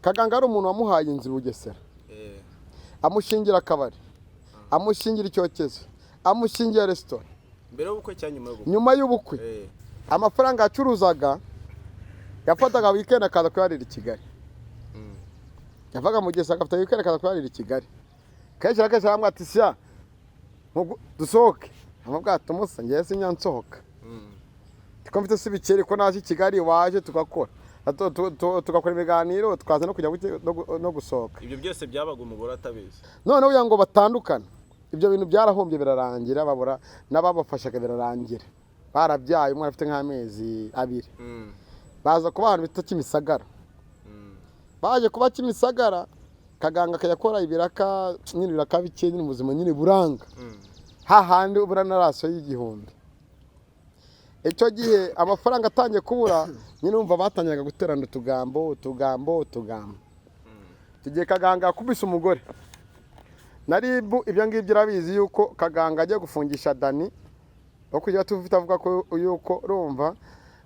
Kaganga ari umuntu wamuhaye inzu i Bugesera, amushingira akabari, amushingira icyokezo, amushingira resitora. Mbere y'ubukwe cyangwa nyuma y'ubukwe? Nyuma y'ubukwe. Amafaranga yacuruzaga yafataga weekend akaza kuyarira i Kigali. Yavaga mu Bugesera agafata weekend akaza kuyarira i Kigali. Kenshi na kenshi aramubwira ati: "Sya dusohoke." Amubwira ati: "Umusa ngewe sinya nsohoka, ko mfite si ibikeri, ko naje i Kigali waje tugakora, tugakora ibiganiro, tukaza no kujya no gusohoka." Ibyo byose byabaga umugore atabizi? Noneho kugira ngo batandukane, ibyo bintu byarahombye, birarangira, babura n'ababafashaga, birarangira barabyaye, umwana afite nk'amezi 2. Baza kuba ahantu bita Kimisagara. Baje kuba Kimisagara, Kaganga akajya akora ibiraka nyine, ibiraka bike nyine, ubuzima nyine buranga, hahandi ubura na ration y'1000. Icyo gihe amafaranga atangiye kubura nyine, wumva batangiraga guterana utugambo, utugambo, utugambo. Icyo gihe Kaganga yakubise umugore na RIB. Ibyo ngibyo urabizi yuko Kaganga agiye gufungisha Dani wo kujya tufite, avuga ko yuko urumva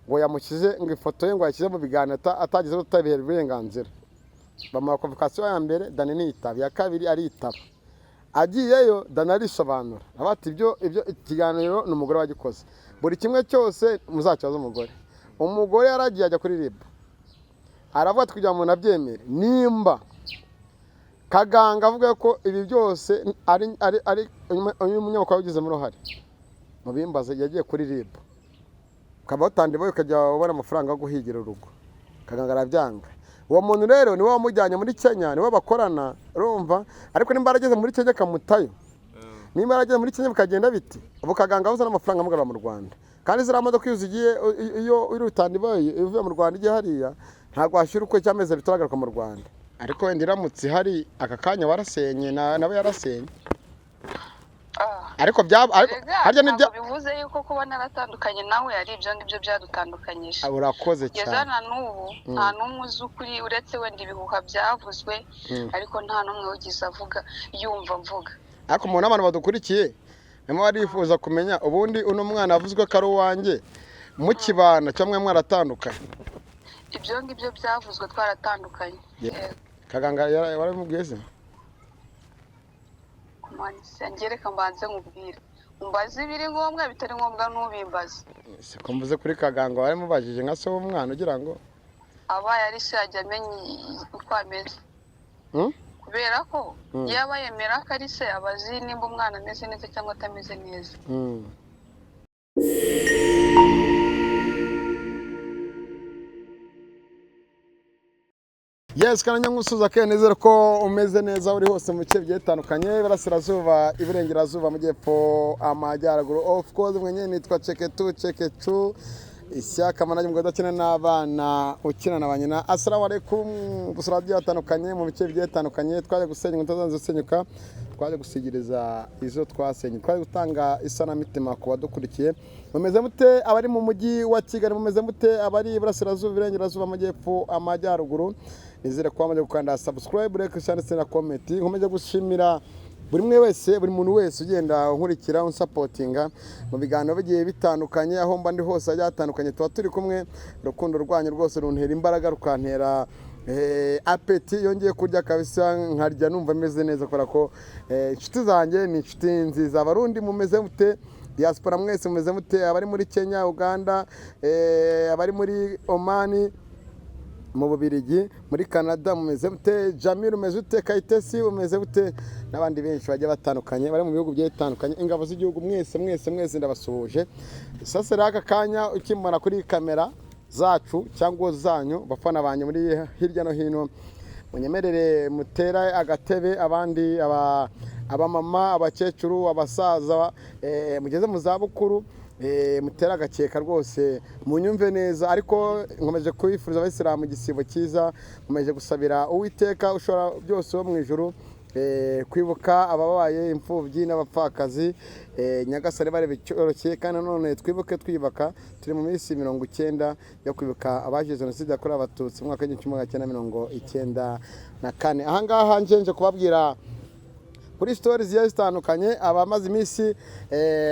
ngo yamushyize, ngo ifoto ye ngo yashyize mu biganiro atagize utabihera uburenganzira. Bamuha convocation ya mbere, Dani ntiyitaba. Iya kabiri aritaba. Agiyeyo, Dani arisobanura, avuga ati: Ibyo ikiganiro ni umugore wagikoze, buri kimwe cyose muzakibaze umugore." Umugore yaragiye ajya kuri RIB, aravuga ati: "Kugira ngo umuntu abyemere, nimba Kaganga avuga ko ibi byose ari uyu munyamakuru wabigizemo uruhare, mubimbaze." Yagiye kuri RIB, ukaba watandiwe, ukajya ubona amafaranga yo guhigira urugo. Kaganga arabyanga. Uwo muntu rero niwe wamujyanye muri Kenya, niwe bakorana, urumva? Ariko nimba yarageze muri Kenya akamutayo, nimba yarageze muri Kenya bikagenda biti, ubu Kaganga abuze n'amafaranga amugarura mu Rwanda. Kandi ziriya modoka iyo uzigiye, iyo uri utandibaye uvuye mu Rwanda ujya hariya, ntabwo washyira ukwezi cy'amezi 2 turagaruka mu Rwanda. Ariko wenda iramutse ihari aka kanya warasenye, nawe yarasenye. Ah. Ariko byaba, ariko Erega harya nibyo. Ntabwo bivuze yuko kuba naratandukanye nawe ari ibyo ngibyo byadutandukanyije. Urakoze Kugeza cyane. na n'ubu nta n'umwe uzi ukuri, uretse wenda ibihuha byavuzwe, ariko nta n'umwe wigeze avuga yumva mvuga. Ariko umuntu, abantu badukurikiye barimo barifuza kumenya ubundi uno mwana avuzwe ko ari uwanjye, mukibana cyangwa mwaratandukanye? Ibyo ngibyo byavuzwe twaratandukanye. Yeah. Kaganga waramubwiye se? Kumanitse, reka mbanze nkubwire, umbaze ibiri ngombwa, bitari ngombwa ntubimbaze. Siko mvuze kuri Kaganga, waramubajije nka se w'umwana ugira ngo Abaye ari se yajya amenya uko ameze. Kubera ko iyo aba yemera ko ari se, aba azi nimba umwana ameze neza cyangwa atameze neza. Yes, kandi nkusuza ke, nizere ko umeze neza uri hose mu bice bigiye bitandukanye, iburasirazuba, iburengerazuba, amajyepfo, amajyaruguru. Of course mwenyewe nitwa Cheketu Chekecu Ishyaka Manage, umugabo udakina n'abana, ukina na ba nyina. Assalamu alaikum. Gusa radiyo hatandukanye mu bice bigiye bitandukanye, twaje gusenya inkuta zanze gusenyuka, twaje gusigiriza izo twasenye, twaje gutanga isanamitima ku badukurikiye. Mumeze mute abari mu mujyi wa Kigali? Mumeze mute abari iburasirazuba, iburengerazuba, amajyepfo, amajyaruguru? Nizere ko wamaze gukanda subscribe, like, share ndetse na comment. Nkomeje gushimira buri umwe wese, buri muntu wese ugenda unkurikira, unsupportinga mu biganiro bigiye bitandukanye, aho mba ndi hose hagiye hatandukanye tuba turi kumwe. Urukundo rwanyu rwose runtera imbaraga, rukantera appétit. Yongeye kurya kabisa, nkarya numva meze neza, kubera ko inshuti zanjye ni inshuti nziza. Abarundi mumeze mute? Diaspora mwese mumeze mute? Abari muri Kenya, Uganda, abari muri Omani, mu Bubirigi, muri Canada, mumeze mute? Jamil, umeze ute? Kayitesi, umeze ute? N'abandi benshi bagiye batandukanye bari mu bihugu bigiye bitandukanye, ingabo z'igihugu, mwese mwese mwese ndabasuhuje. Sasa rero aka kanya ukimara kuri kamera zacu cyangwa zanyu, bafana banjye muri hirya no hino, munyemerere mutere agatebe. Abandi abamama, abakecuru, abasaza, mugeze mu zabukuru, mutere agakeka rwose, munyumve neza. Ariko nkomeje kubifuriza abayisilamu igisibo cyiza, nkomeje gusabira Uwiteka ushobora byose wo mu ijuru, kwibuka ababaye imfubyi n'abapfakazi, Nyagasani barebe icyoroshye. Kandi nanone twibuke twiyubaka, turi mu minsi 90 yo kwibuka abazize jenoside yakorewe Abatutsi mu mwaka w'1994. Ahangaha nje kubabwira Kuri stories zigiye zitandukanye, abamaze iminsi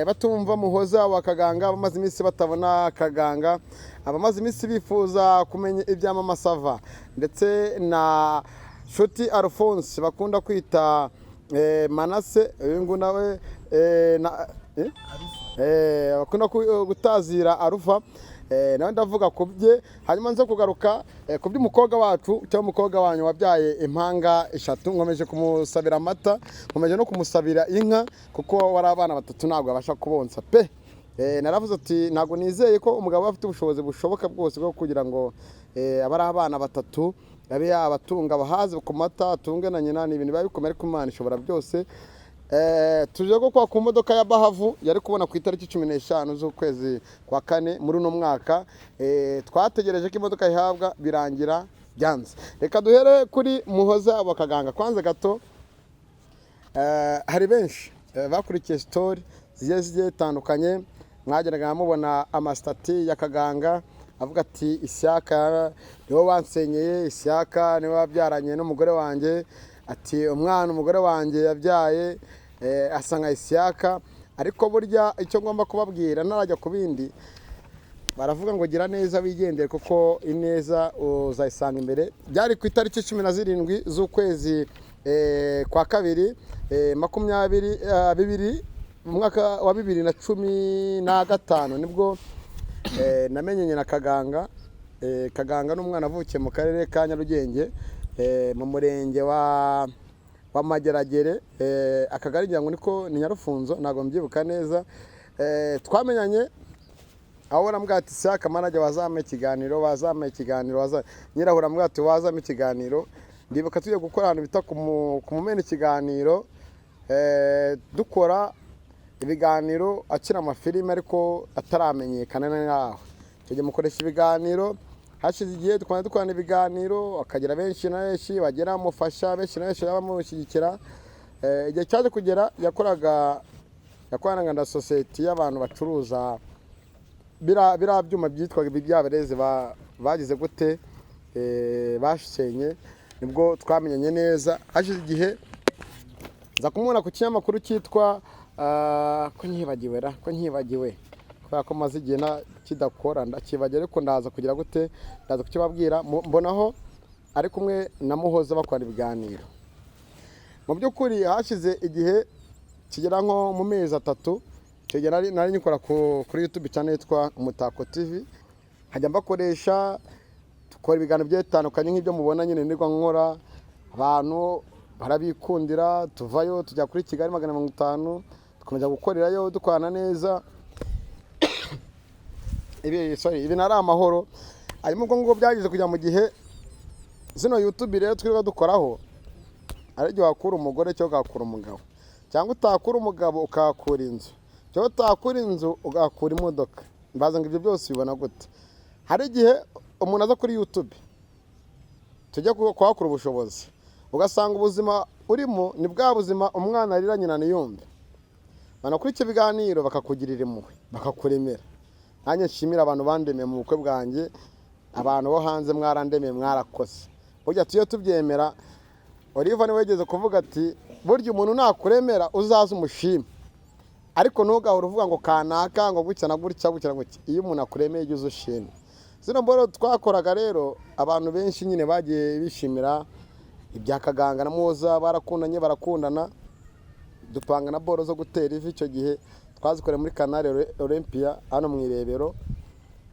batumva Muhoza wa Kaganga, abamaze iminsi batabona Kaganga, abamaze iminsi bifuza kumenya ibya Mama Sava ndetse na Nshuti Alphonse bakunda kwita Manase, uyu nguyu nawe na? Bakunda gutazira Arufa, nawe ndavuga ku bye. Hanyuma nze kugaruka ku by'umukobwa wacu cyangwa umukobwa wanyu wabyaye impanga eshatu. Nkomeje kumusabira amata, nkomeje no kumusabira inka, kuko wari abana batatu ntabwo abasha kubonsa pe. Naravuze ati ntabwo nizeye ko umugabo aba afite ubushobozi bushoboka bwose bwo kugira ngo abe ari abana batatu abe yabatunga, abahaze ku mata, atunge na nyina. Ni ibintu biba bikomeye, ariko Imana ishobora byose. Tuje ko kwa ku modoka ya Bahavu yari kubona ku itariki 15 z'ukwezi kwa kane muri uno mwaka. Twategereje ko imodoka ihabwa, birangira byanze. Reka duhere kuri Muhoza wa Kaganga kwanza gato. Hari benshi bakurikiye story zigiye zitandukanye, mwageraga mubona amastatus ya Kaganga avuga ati Ishyaka niwe wansenyeye, Ishyaka niwe wabyaranye n'umugore wanjye, ati umwana umugore wanjye yabyaye asa nka Ishyaka. Ariko burya icyo ngomba kubabwira ntarajya ku bindi, baravuga ngo gira neza wigendere kuko ineza uzayisanga imbere. Byari ku itariki 17 z'ukwezi kwa kabiri, makumyabiri bibiri, mu mwaka wa 2015, nibwo namenyanye na Kaganga. Kaganga ni umwana avukiye mu karere ka Nyarugenge, mu murenge wa Mageragere, akagari ngira ngo niko ni Nyarufunzo, ntabwo mbyibuka neza. Twamenyanye aho baramubwira ati Ishyaka manager, wazampa ikiganiro, wazampa ikiganiro, waza nyirahura amubwira ati wazampa ikiganiro. Ndibuka tugiye gukora ahantu bita ku Mumena ikiganiro, dukora ibiganiro akina amafilime ariko ataramenyekana naho. Icyo gihe mukoresha ibiganiro, hashize igihe dukomeza dukorana ibiganiro, akagira benshi na benshi bagera bamufasha, benshi na benshi bamushyigikira. Igihe cyaje kugera yakoranaga na sosiyete y'abantu bacuruza biriya byuma byitwaga ibyabereze bagize gute, bashenye, nibwo twamenyanye neza. Hashize igihe nza kumubona ku kinyamakuru cyitwa ko nkibagiwe ra, ko nkibagiwe kubera ko maze igihe kidakora, ndakibagiwe, ariko ndaza kugira gute, ndaza kukibabwira. Mbonaho ari kumwe na Muhoza bakora ibiganiro. Mu by'ukuri hashize igihe kigera nko mu mezi 3, icyo gihe nari nyikora kuri YouTube channel yitwa Umutako TV, nkajya mbakoresha, dukora ibiganiro bigiye bitandukanye nk'ibyo mubona nyine nirwa nkora, abantu barabikundira. Tuvayo tujya kuri Kigali 450, dukomeza gukorerayo dukorana neza. Ibi, sorry, ibi nari amahoro. Hanyuma ubwo ngubwo byageze kujya mu gihe zino YouTube rero twirirwa dukoraho, ari igihe wakura umugore cyangwa ugakura umugabo, cyangwa utakura umugabo ukahakura inzu, cyangwa utakura inzu ugahakura imodoka. Mbaza ngo ibyo byose ubibona gute? Hari igihe umuntu aza kuri YouTube tujya kuhakura ubushobozi, ugasanga ubuzima urimo ni bwa buzima umwana arira nyina ntiyumve. Banakora icyo biganiro bakakugirira impuhwe, bakakuremera. Nanjye nshimira abantu bandemeye mu bukwe bwanjye, abantu bo hanze mwarandemeye, mwarakoze. Burya tujye tubyemera. Oliva niwe wigeze kuvuga ati burya umuntu nakuremera uzaze umushime, ariko ntugahore uvuga ngo kanaka ngo gutya na gutya, gutya na gutya. Iyo umuntu akuremeye jya uza ushime. Zino mboro twakoraga rero, abantu benshi nyine bagiye bishimira ibya Kaganga na Muhoza, barakundanye, barakundana, dupanga na boro zo gutera ivi. Icyo gihe twazikoreye muri Canal Olympia hano mu Irebero,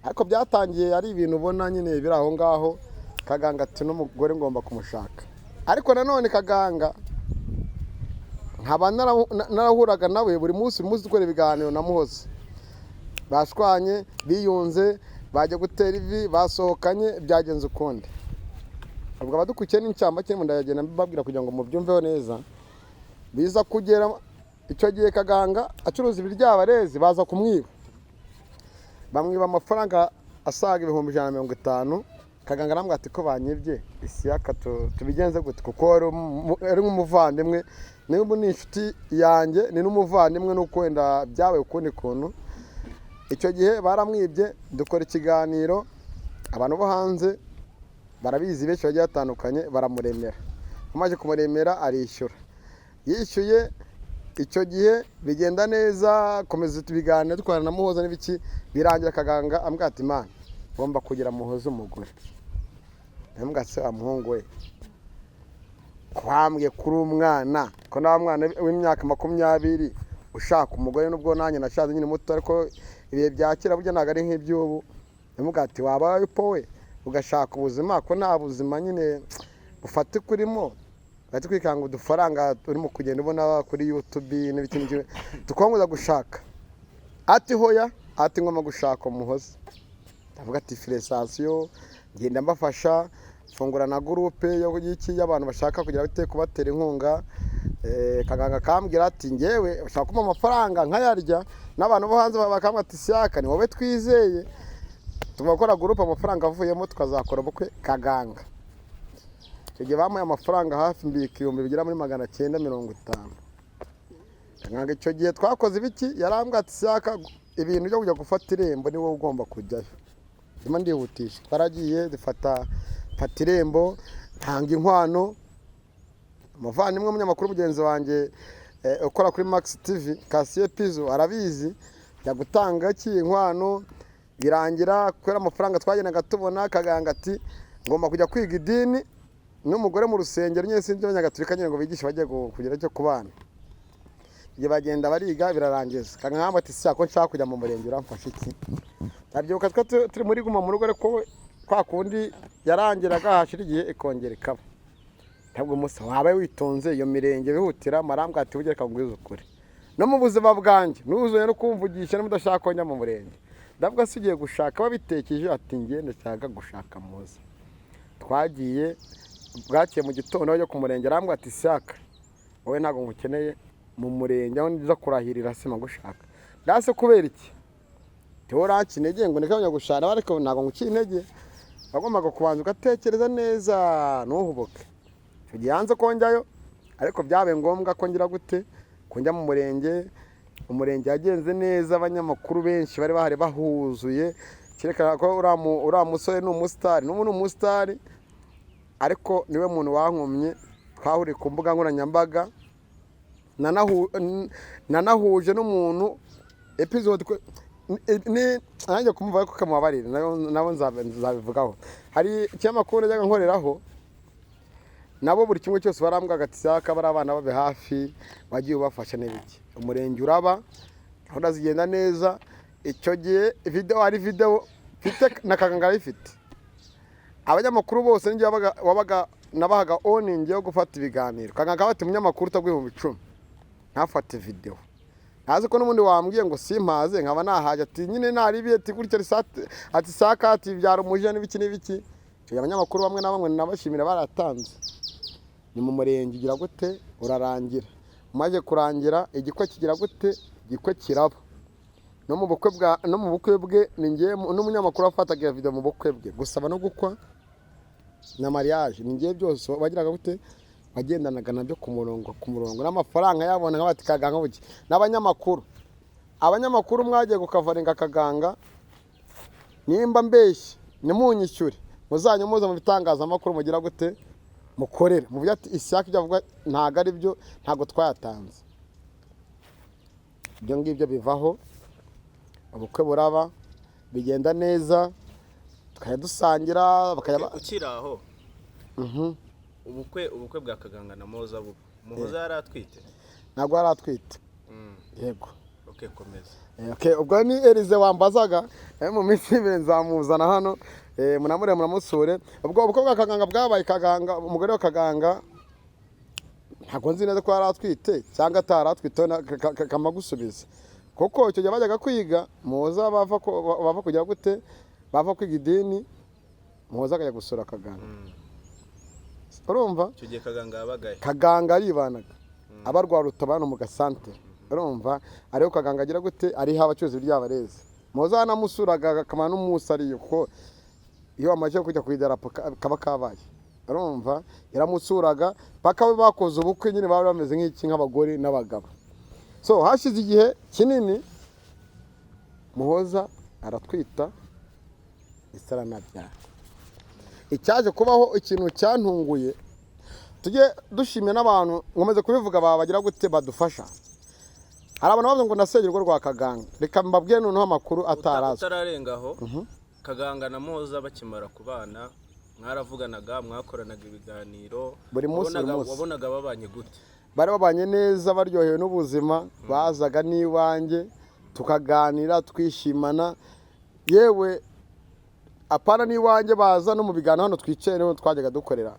ariko byatangiye ari ibintu ubona nyine biri aho ngaho. Kaganga ati n'umugore ngomba kumushaka. Ariko nanone Kaganga nkaba narahuraga nawe buri munsi, buri munsi dukora ibiganiro na Muhoza. Bashwanye, biyunze, bajya gutera ivi, basohokanye, byagenze ukundi. Ubwo abadukurikiye n'incamake ndagenda mbabwira kugira ngo mubyumveho neza. Biza kugera icyo gihe Kaganga acuruza ibiryabarezi, baza kumwiba, bamwiba amafaranga asaga 150,000. Kaganga arambwira ati ko banyibye Isiyaka, tubigenze gute? Kuko yari nk'umuvandimwe, niba ni inshuti yanjye ni n'umuvandimwe, nuko wenda byabaye ukundi kuntu. Icyo gihe baramwibye, dukora ikiganiro, abantu bo hanze barabizi benshi bagiye batandukanye, baramuremera. Amaze kumuremera arishyura. Yishyuye icyo gihe bigenda neza, komeza tubiganira, dukorana na Muhoza n'ibiki, birangira Kaganga ambwira ati: "Imana ngomba kugira Muhoza umugore." Ndamubwira ati: "Se wa muhungu we, kwambwiye kuri umwana, ko nta mwana w'imyaka 20 ushaka umugore, nubwo nanjye nashatse nyine muto, ariko ibihe bya kera burya ntabwo ari nk'iby'ubu." Ndamubwira ati: "Waba we ugashaka ubuzima, ko nta buzima nyine bufatika urimo, ugahita kwikanga udufaranga urimo kugenda ubona kuri YouTube n'ibiki n'ibiki, tukongoza gushaka." Ati: "Hoya," ati, "ngomba gushaka Umuhoza." Ndavuga ati: "Félicitation." Ngenda mbafasha mfungura na groupe y'iki y'abantu bashaka kugira bite kubatera inkunga. Kaganga kambwira ati: "Ngewe bashaka kumpa amafaranga nkayarya, n'abantu bo hanze bakambwira ati: 'Shyaka, ni wowe twizeye.'" Tugakora groupe, amafaranga avuyemo tukazakora ubukwe. Kaganga icyo gihe bamuhaye amafaranga hafi, mbika ibihumbi bigera muri 950. Kaganga icyo gihe twakoze ibiki, yarambwira ati: "Shyaka, ibintu byo kujya gufata irembo ni wowe ugomba kujyayo." Ndimo ndihutisha. Twaragiye dufata, mfata irembo, ntanga inkwano. Umuvandimwe w'umunyamakuru mugenzi wanjye ukora kuri Max TV, Kasiye Pizo, arabizi. Njya gutanga ki inkwano, birangira kubera amafaranga twagendaga tubona, Kaganga ati: "Ngomba kujya kwiga idini n'umugore mu rusengero nyine, sinzi abanyagatulika nyine ngo bigishe bajye kugira icyo kubana." Igihe bagenda bariga birarangiza, Kaganga ati: "Si ko nshaka kujya mu murenge, uramfasha iki?" Ndabyibuka twe turi muri guma mu rugo, ariko kwa kundi yarangiraga hashira igihe ikongera ikaba. Ntabwo umunsi waba witonze iyo mirenge bihutira marambwa. Ati: "Ujye, reka ngwize ukuri, no mu buzima bwanjye nuzuye no kumvugisha niba udashaka ko njya mu murenge." Ndavuga: "Se ugiye gushaka wabitekereje?" Ati: "Njye ndashaka gushaka Muza." Twagiye bwakiye mu gitondo bajya ku murenge, arambwira ati: "Shyaka, wowe ntabwo ngukeneye mu murenge aho nza kurahirira, sima gushaka." Ndase kubera iki? Tewo uranca intege ngo ndeke gushaka, ariko ntabwo nguciye intege, wagombaga kubanza ugatekereza neza ntuhubuke. Icyo gihe yanze ko njyayo, ariko byabaye ngombwa ko ngira gute, ko njya mu murenge. Umurenge yagenze neza, abanyamakuru benshi bari bahari bahuzuye, cyerekana ko uriya musore ni umusitari, n'ubu ni umusitari, ariko niwe muntu wankomye. Twahuriye ku mbuga nkoranyambaga, nanahuje n'umuntu episode nanjye kumuvaho kuko kamubabarira nabo nzabivugaho. Hari ikinyamakuru najyaga nkoreraho, nabo buri kimwe cyose barambwaga ati: "Saka, bari abana babe hafi, wagiye ubafasha n'ibiki." Umurenge uraba, gahunda zigenda neza. Icyo gihe video, hari video mfite na Kaganga arayifite. Abanyamakuru bose ninjye wabaga nabahaga oningi yo gufata ibiganiro. Kaganga bati: "Umunyamakuru utagwa 10,000 ntafate video." Ntazi ko n'ubundi wambwiye ngo simpaze nkaba nahaje. Ati: "Nyine naribiye," ati gutya risate, ati: "Saka," ati, "byara umuje n'ibiki n'ibiki." Icyo gihe abanyamakuru bamwe na bamwe nabashimira baratanze. Ni mu murenge ugira gute, urarangira. Umaze kurangira, igikwe kigira gute, igikwe kiraba. No mu bukwe bwa, no mu bukwe bwe ni njye n'umunyamakuru wafataga video mu bukwe bwe, gusaba no gukwa na mariage, ni njye byose wagiraga gute, wagendanaga nabyo ku murongo ku murongo, n'amafaranga yabona nk'abati Kaganga buki n'abanyamakuru. Abanyamakuru mwagiye gukavaringa Kaganga, nimba mbeshye nimunyishyure, muzajya muza mu bitangazamakuru mugira gute, mukorere muvuge ati: "Ishyaka ibyo avuga ntabwo ari byo, ntabwo twayatanze." Ibyo ngibyo bivaho, ubukwe buraba, bigenda neza, tukajya dusangira bakajya Ukiri aho, ubukwe bwa Kaganga na Muhoza buba, Muhoza yari atwite? Ntabwo yari atwite. Yego. Okay, komeza. Okay, ubwo ni Elize wambazaga, mu minsi y'ibiri nzamuzana hano, munamure munamusure. Ubwo ubukwe bwa Kaganga bwabaye, Kaganga, umugore wa Kaganga, ntabwo nzi neza ko yari atwite cyangwa atari atwite, kamagusubiza, kuko icyo gihe bajyaga kwiga, Muhoza bava kujya gute, bava kwiga idini, Muhoza akajya gusura Kaganga. Urumva? Icyo gihe Kaganga yabagaye? Kaganga aribanaga abarwa rutabana mu gasantere, urumva, ariho Kaganga agira gute, ariho abacuruzi by'abarezi. Muhoza yanamusuraga akamara n'umunsi ariyo, kuko iyo wamaze kujya ku idarapo kaba kabaye. Urumva, yaramusuraga paka we bakoze ubukwe nyine, bari bameze nk'iki, nk'abagore n'abagabo. So hashize igihe kinini, Muhoza aratwita ndetse aranabyara. Icyaje kubaho, ikintu cyantunguye, Tujye dushimye n'abantu, nkomeze kubivuga, bagira gute, badufasha. Hari abantu bavuga ngo nasengera urugo rwa Kaganga. Reka mbabwire noneho amakuru atarazwi. Utararenga aho, Kaganga na Muhoza bakimara kubana, mwaravuganaga, mwakoranaga ibiganiro? Buri munsi, buri munsi. Wabonaga babanye gute? Bari babanye neza, baryohewe n'ubuzima. Bazaga n'iwanjye tukaganira, twishimana. Yewe, apana n'iwanjye, baza no mu biganiro hano twicaye, niho twajyaga dukorera,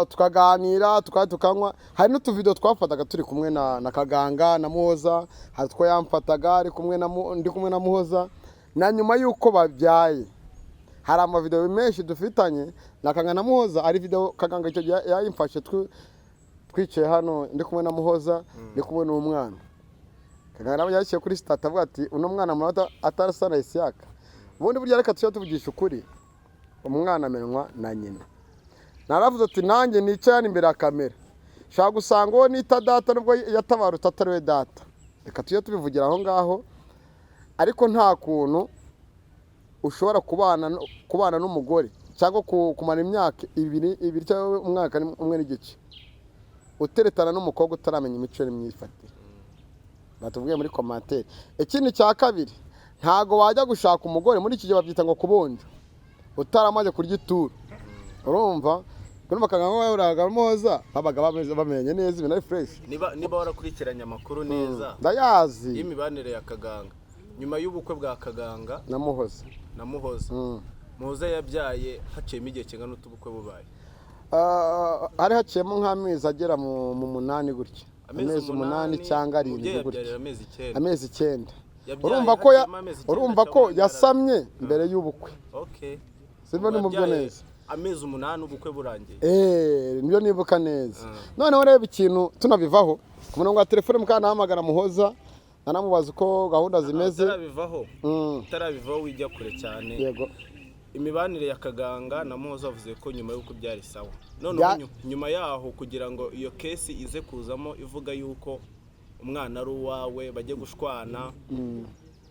tukaganira, tukaba tukanywa. Hari n'utuvido twafataga turi kumwe na Kaganga na Muhoza. Hari utwo yamfataga ari kumwe na ndi kumwe na Muhoza. Na nyuma y'uko babyaye, hari amavidewo menshi dufitanye na Kaganga na Muhoza. Ari video Kaganga icyo gihe yayimfashe twicaye hano, ndi kumwe na Muhoza, ndi kumwe n'umwana. Kaganga nawe yashyize kuri status avuga ati: "Uno mwana murabona atarasa na Isiyaka." Ubundi burya reka tujye tuvugisha ukuri, umwana amenywa na nyina. Naravuze ati: "Nanjye nicaye hano imbere ya kamera, shaka gusanga uwo nita data nubwo yatabarutse atari we data." Reka tujye tubivugira aho ngaho. Ariko nta kuntu ushobora kubana n'umugore cyangwa kumara imyaka 2 cyangwa umwaka umwe n'igice uteretana n'umukobwa utaramenya imico n'imyifatire. Batubwiye muri commentaire. Ikindi cya kabiri, ntago wajya gushaka umugore muri iki gihe babyita ngo kubonja, utaramaze kurya ituru. Urumva Kaganga yahuraga Muhoza, babaga bamenye neza, ibintu ari fresh. Niba warakurikiranye amakuru neza Ndayazi. y'imibanire ya Kaganga nyuma y'ubukwe bwa Kaganga na Muhoza. Na Muhoza, Muhoza yabyaye haciyemo igihe kingana n'utubukwe bubaye? Ah, hari haciyemo nk'amezi agera mu 8 gutya, amezi 8 cyangwa 7 Umubyeyi gutya. abyarira amezi 9. Amezi 9. Yabyaye Urumva ko haciyemo amezi 9 urumva ko cyangwa yasamye mbere y'ubukwe. Okay. Sibyo? Ni mu byo Yabyaye neza. amezi 8 ubukwe burangiye. Eh, nibyo nibuka neza. Noneho reba ikintu tunabivaho, ku murongo wa telefone mukanahamagara Muhoza, nanamubaza uko gahunda zimeze. Utarabivaho, utarabivaho, wijya kure cyane. Yego. Imibanire ya Kaganga na Muhoza, avuze ko nyuma y'uko byari sawa, noneho nyuma yaho kugira ngo iyo case ize kuzamo ivuga yuko umwana ari uwawe, bajye gushwana,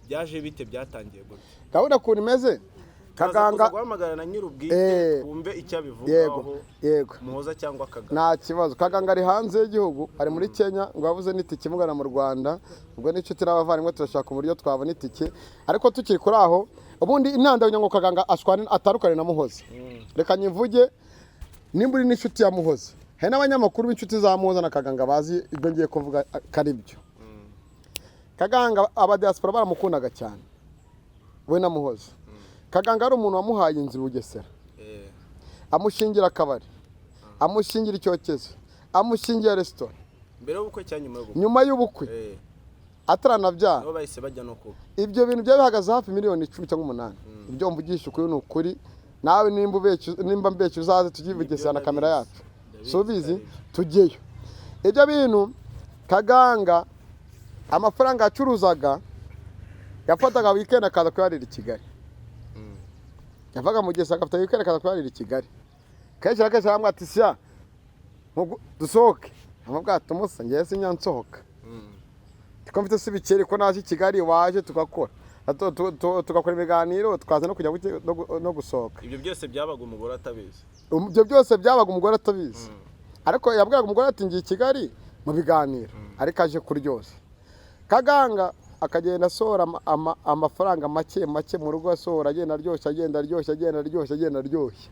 byaje bite? Byatangiye gute? Gahunda ukuntu imeze, Turaza Kaganga kuza guhamagara na nyir'ubwite, twumve icyo abivugaho, Yego. Muhoza cyangwa Kaganga. Nta kibazo. Kaganga ari hanze y'igihugu, ari muri Kenya, ngo yabuze n'itike imugana mu Rwanda. Ubwo n'inshuti n'abavandimwe turashaka uburyo twabona itike. Ariko tukiri kuri aho, ubundi intandaro ngo Kaganga ashwane, atandukane na Muhoza, reka nyivuge. Nimba uri n'inshuti ya Muhoza, hari n'abanyamakuru b'inshuti za Muhoza na Kaganga bazi ibyo ngiye kuvuga ko ari byo. Kaganga abadiaspora baramukundaga cyane, we na Muhoza. Kaganga ari umuntu wamuhaye inzu i Bugesera, amushingira akabari, amushingira icyokezo, amushingira resitora. Mbere y'ubukwe cyangwa nyuma y'ubukwe? Nyuma y'ubukwe, ataranabyara. Nabo bahise bajya no kuba Ibyo bintu byari bihagaze hafi miliyoni 10 cyangwa 8. Ibyo mvugisha ukuri ni ukuri. Nawe nimba ubeshya, nimba mbeshya, uzaze tujye i Bugesera na kamera yacu. Si ubizi? Tujyeyo. Ibyo bintu Kaganga, amafaranga yacuruzaga, yafataga weekend akaza kuyarira i Kigali. Yavaga mu Bugesera agafata weekend akaza kuyarira i Kigali. Kenshi na kenshi aramubwira ati: "Sya dusohoke." Amubwira ati: "Umusa ngewe sinya nsohoka, ko mfite si ibikeri, ko naje i Kigali, waje tugakora tugakora ibiganiro, tukaza no kujya no gusohoka." Ibyo byose byabaga umugore atabizi? Ibyo byose byabaga umugore atabizi, ariko yabwiraga umugore ati: "Ngiye i Kigali mu biganiro," ariko aje kuryoza. Kaganga akagenda asohora amafaranga make make mu rugo, asohora, agenda aryoshya, agenda aryoshya, agenda aryoshya, agenda aryoshya.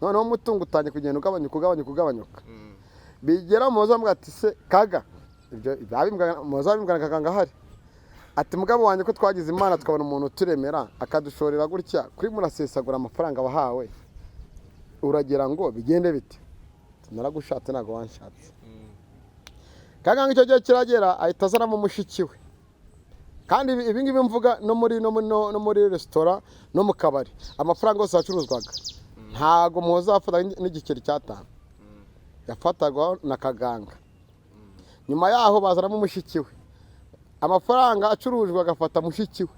Noneho umutungo utangiye kugenda ugabanyuka, ugabanyuka, ugabanyuka, bigera Muhoza amuga ati: "Se Kaga," ibyo Muhoza abimbwira Kaganga ahari, ati: "Mugabo wanjye, ko twagize Imana tukabona umuntu uturemera akadushorera gutya, kuri murasesagura amafaranga wahawe, uragira ngo bigende bite? Naragushatse, ntabwo wanshatse." Kaganga icyo gihe kiragera ahita azanamo mushiki we. Kandi ibi ngibi mvuga, no muri no muri no muri resitora no mu kabari, amafaranga yose yacuruzwaga, ntago Muhoza yafataga n'igiceri cy'atanu, yafataga na Kaganga. Nyuma yaho bazanamo mushiki we, amafaranga acurujwe agafata mushiki we.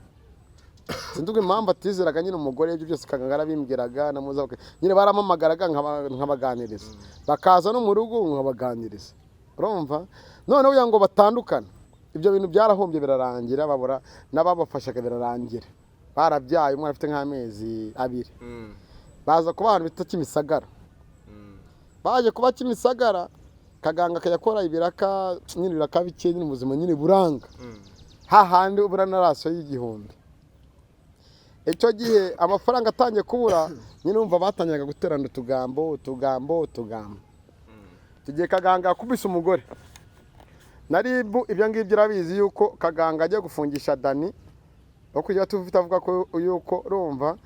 Sinzi ubwo impamvu atizeraga nyine umugore. Ibyo byose Kaganga yarabimbwiraga na Muhoza, nyine barampamagaraga nkabaganiriza, bakaza no mu rugo nkabaganiriza. Urumva, noneho kugira ngo batandukane, ibyo bintu byarahombye, birarangira, babura n'ababafashaga, birarangira barabyaye, umwana afite nk'amezi 2. Baza kuba ahantu bita Kimisagara. Baje kuba Kimisagara, Kaganga akajya akora ibiraka nyine, ibiraka bike nyine, ubuzima nyine buranga hahandi ubura na raso y'1000. Icyo gihe amafaranga atangiye kubura nyine, umva batangiraga guterana utugambo, utugambo, utugambo. Icyo gihe Kaganga yakubise umugore na RIB. Ibyo ngibyo urabizi yuko Kaganga agiye gufungisha Dani wo kujya tufite, avuga ko yuko urumva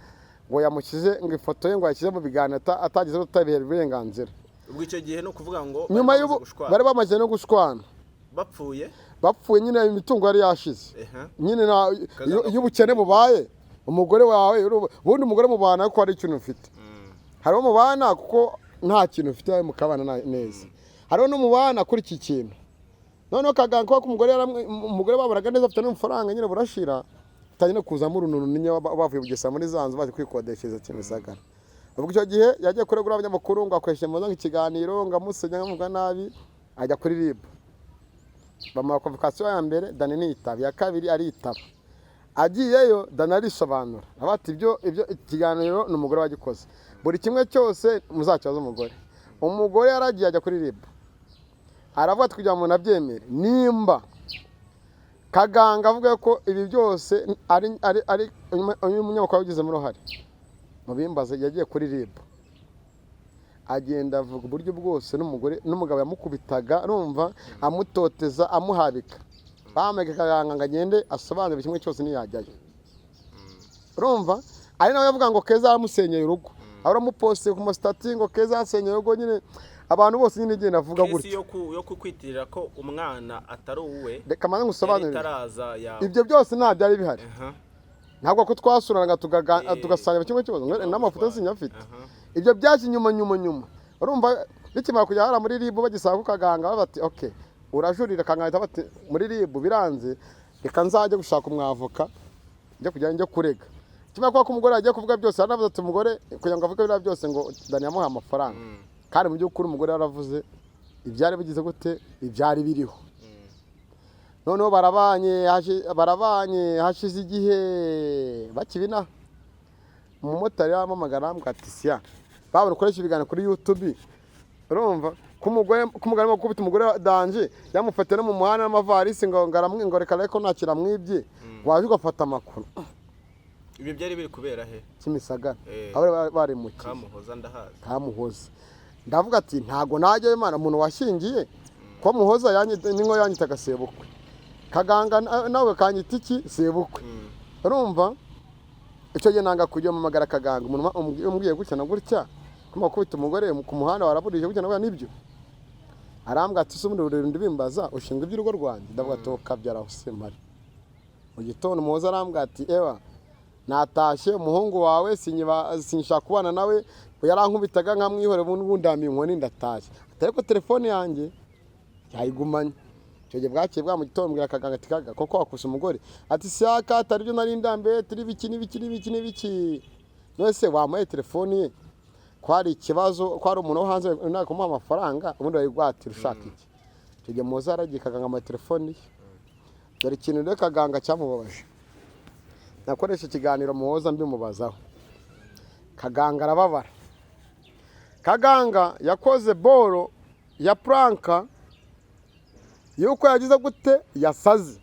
ngo yamushyize, ngo ifoto ye ngo yashyize mu biganiro atagize utabihera uburenganzira. Ubwo icyo gihe ni ukuvuga ngo nyuma bari y'ubu bamaze gushwana. Bari bamaze no gushwana. Bapfuye. Bapfuye nyine, imitungo yari yashize. Nyine iyo ubukene bubaye, umugore wawe ubundi umugore mubana kuko hari ikintu ufite. Hariho mubana kuko nta kintu ufite mukabana neza, hariho n'umubana kuri iki kintu. Noneho Kaganga kubera ko umugore umugore baburaga neza, afite n'amafaranga nyine, burashira, atangiye no kuzamo uruntu nyine, bavuye Bugesera muri za nzu baje kwikodeshereza Kimisagara. Ubwo icyo gihe yagiye kuregura abanyamakuru ngo akoreshe muza ikiganiro, ngo amusenya, amuvuga nabi, ajya kuri RIB, bamuha convocation ya mbere, Dani ntiyitaba, iya kabiri aritaba. Agiyeyo Dani arisobanura, avuga ati ibyo ikiganiro ni umugore wagikoze, buri kimwe cyose muzakibaze umugore. Umugore yaragiye ajya kuri RIB, aravuga ati kugira ngo umuntu abyemere, nimba Kaganga avuga ko ibi byose ari uyu munyamakuru wabigizemo uruhare, mubimbaze. Yagiye kuri RIB, agenda avuga uburyo bwose n'umugore n'umugabo yamukubitaga, urumva, amutoteza, amuhabika. Bamureka Kaganga ngo agende asobanure buri kimwe cyose, ntiyajyayo. Urumva ari nawe yavuga ngo Keza yaramusenyeye urugo, aramuposite ku ma status ngo Keza yasenyeye urugo nyine, abantu bose nyine igenda avuga case gutyo. yo kukwitirira ko umwana atari uwe Reka manze yari ngusobanurire. itaraza ya Ibyo byose nta byari bihari. Ntabwo ko twasuranaga tugasangira kimwe cyose n'amafoto sinyafite. Ibyo byaje nyuma, nyuma, nyuma. Urumva bikimara kujya hariya muri RIB, bagisaba ko Kaganga bati ok urajurira, Kaganga ahita bati muri RIB biranze, reka nzajye gushaka umwavoka, njye kujya njye kurega. Kimwe kuko umugore yagiye kuvuga byose, yaranavuze ati umugore kugira ngo avuge biriya byose ngo Dani yamuhaye amafaranga, kandi mu by'ukuri umugore yaravuze ibyari bigize gute, ibyari biriho. Noneho barabanye, hashize igihe bakibina, umumotari yampamagara, arambwira ati siya babona ukoresha ibiganiro kuri YouTube, urumva ko umugore, ko umugore arimo gukubita umugore wa danje, yamufatiye no mu muhanda n'amavarisi, ngo reka reko ntacyo amwibye, waje ugafata amakuru. Ibyo byari biri kubera he? Kimisagara. Aho bari barimukiye. Kamuhoza ndahazi. Kamuhoza. Ndavuga ati ntago najyayo Imana, umuntu washingiye ko Muhoza ninko yanyitaga sebukwe, Kaganga nawe kanyita iki, sebukwe. Urumva icyo gihe nanga kujya mpamagara Kaganga, umuntu umbwiye gutya na gutya kuma kubita umugore ku muhanda waraburije gutya na gutya, nibyo? Arambwira ati se ubundi buri ndibimbaza ushinzwe iby'urugo rwanjye? Ndavuga ati kabyara aho mpari. Mu gitondo Muhoza arambwira ati ewa natashye, umuhungu wawe sinshaka kubana nawe, yarankubitaga nkamwihorera, ubundi ndambiye inkoni ndatashye. Ati ariko telefone yanjye yayigumanye. Icyo gihe bwakeye bwa mu gitondo mbwira Kaganga ati Kaga koko wakuse umugore? Ati siyaka atari byo, nari ndambiye, turi biki n'ibiki n'ibiki n'ibiki. None se wamuhaye telefone ye ko hari ikibazo, ko hari umuntu wo hanze nawe kumuha amafaranga, ubundi wayigwatira ushaka iki? Icyo gihe Muhoza yaragiye, Kaganga amuha telefone ye. Dore ikintu rero Kaganga cyamubabaje, nakoresha ikiganiro Muhoza mbimubazaho, Kaganga arababara. Kaganga yakoze boro ya prank yuko yagize gute, yasaze.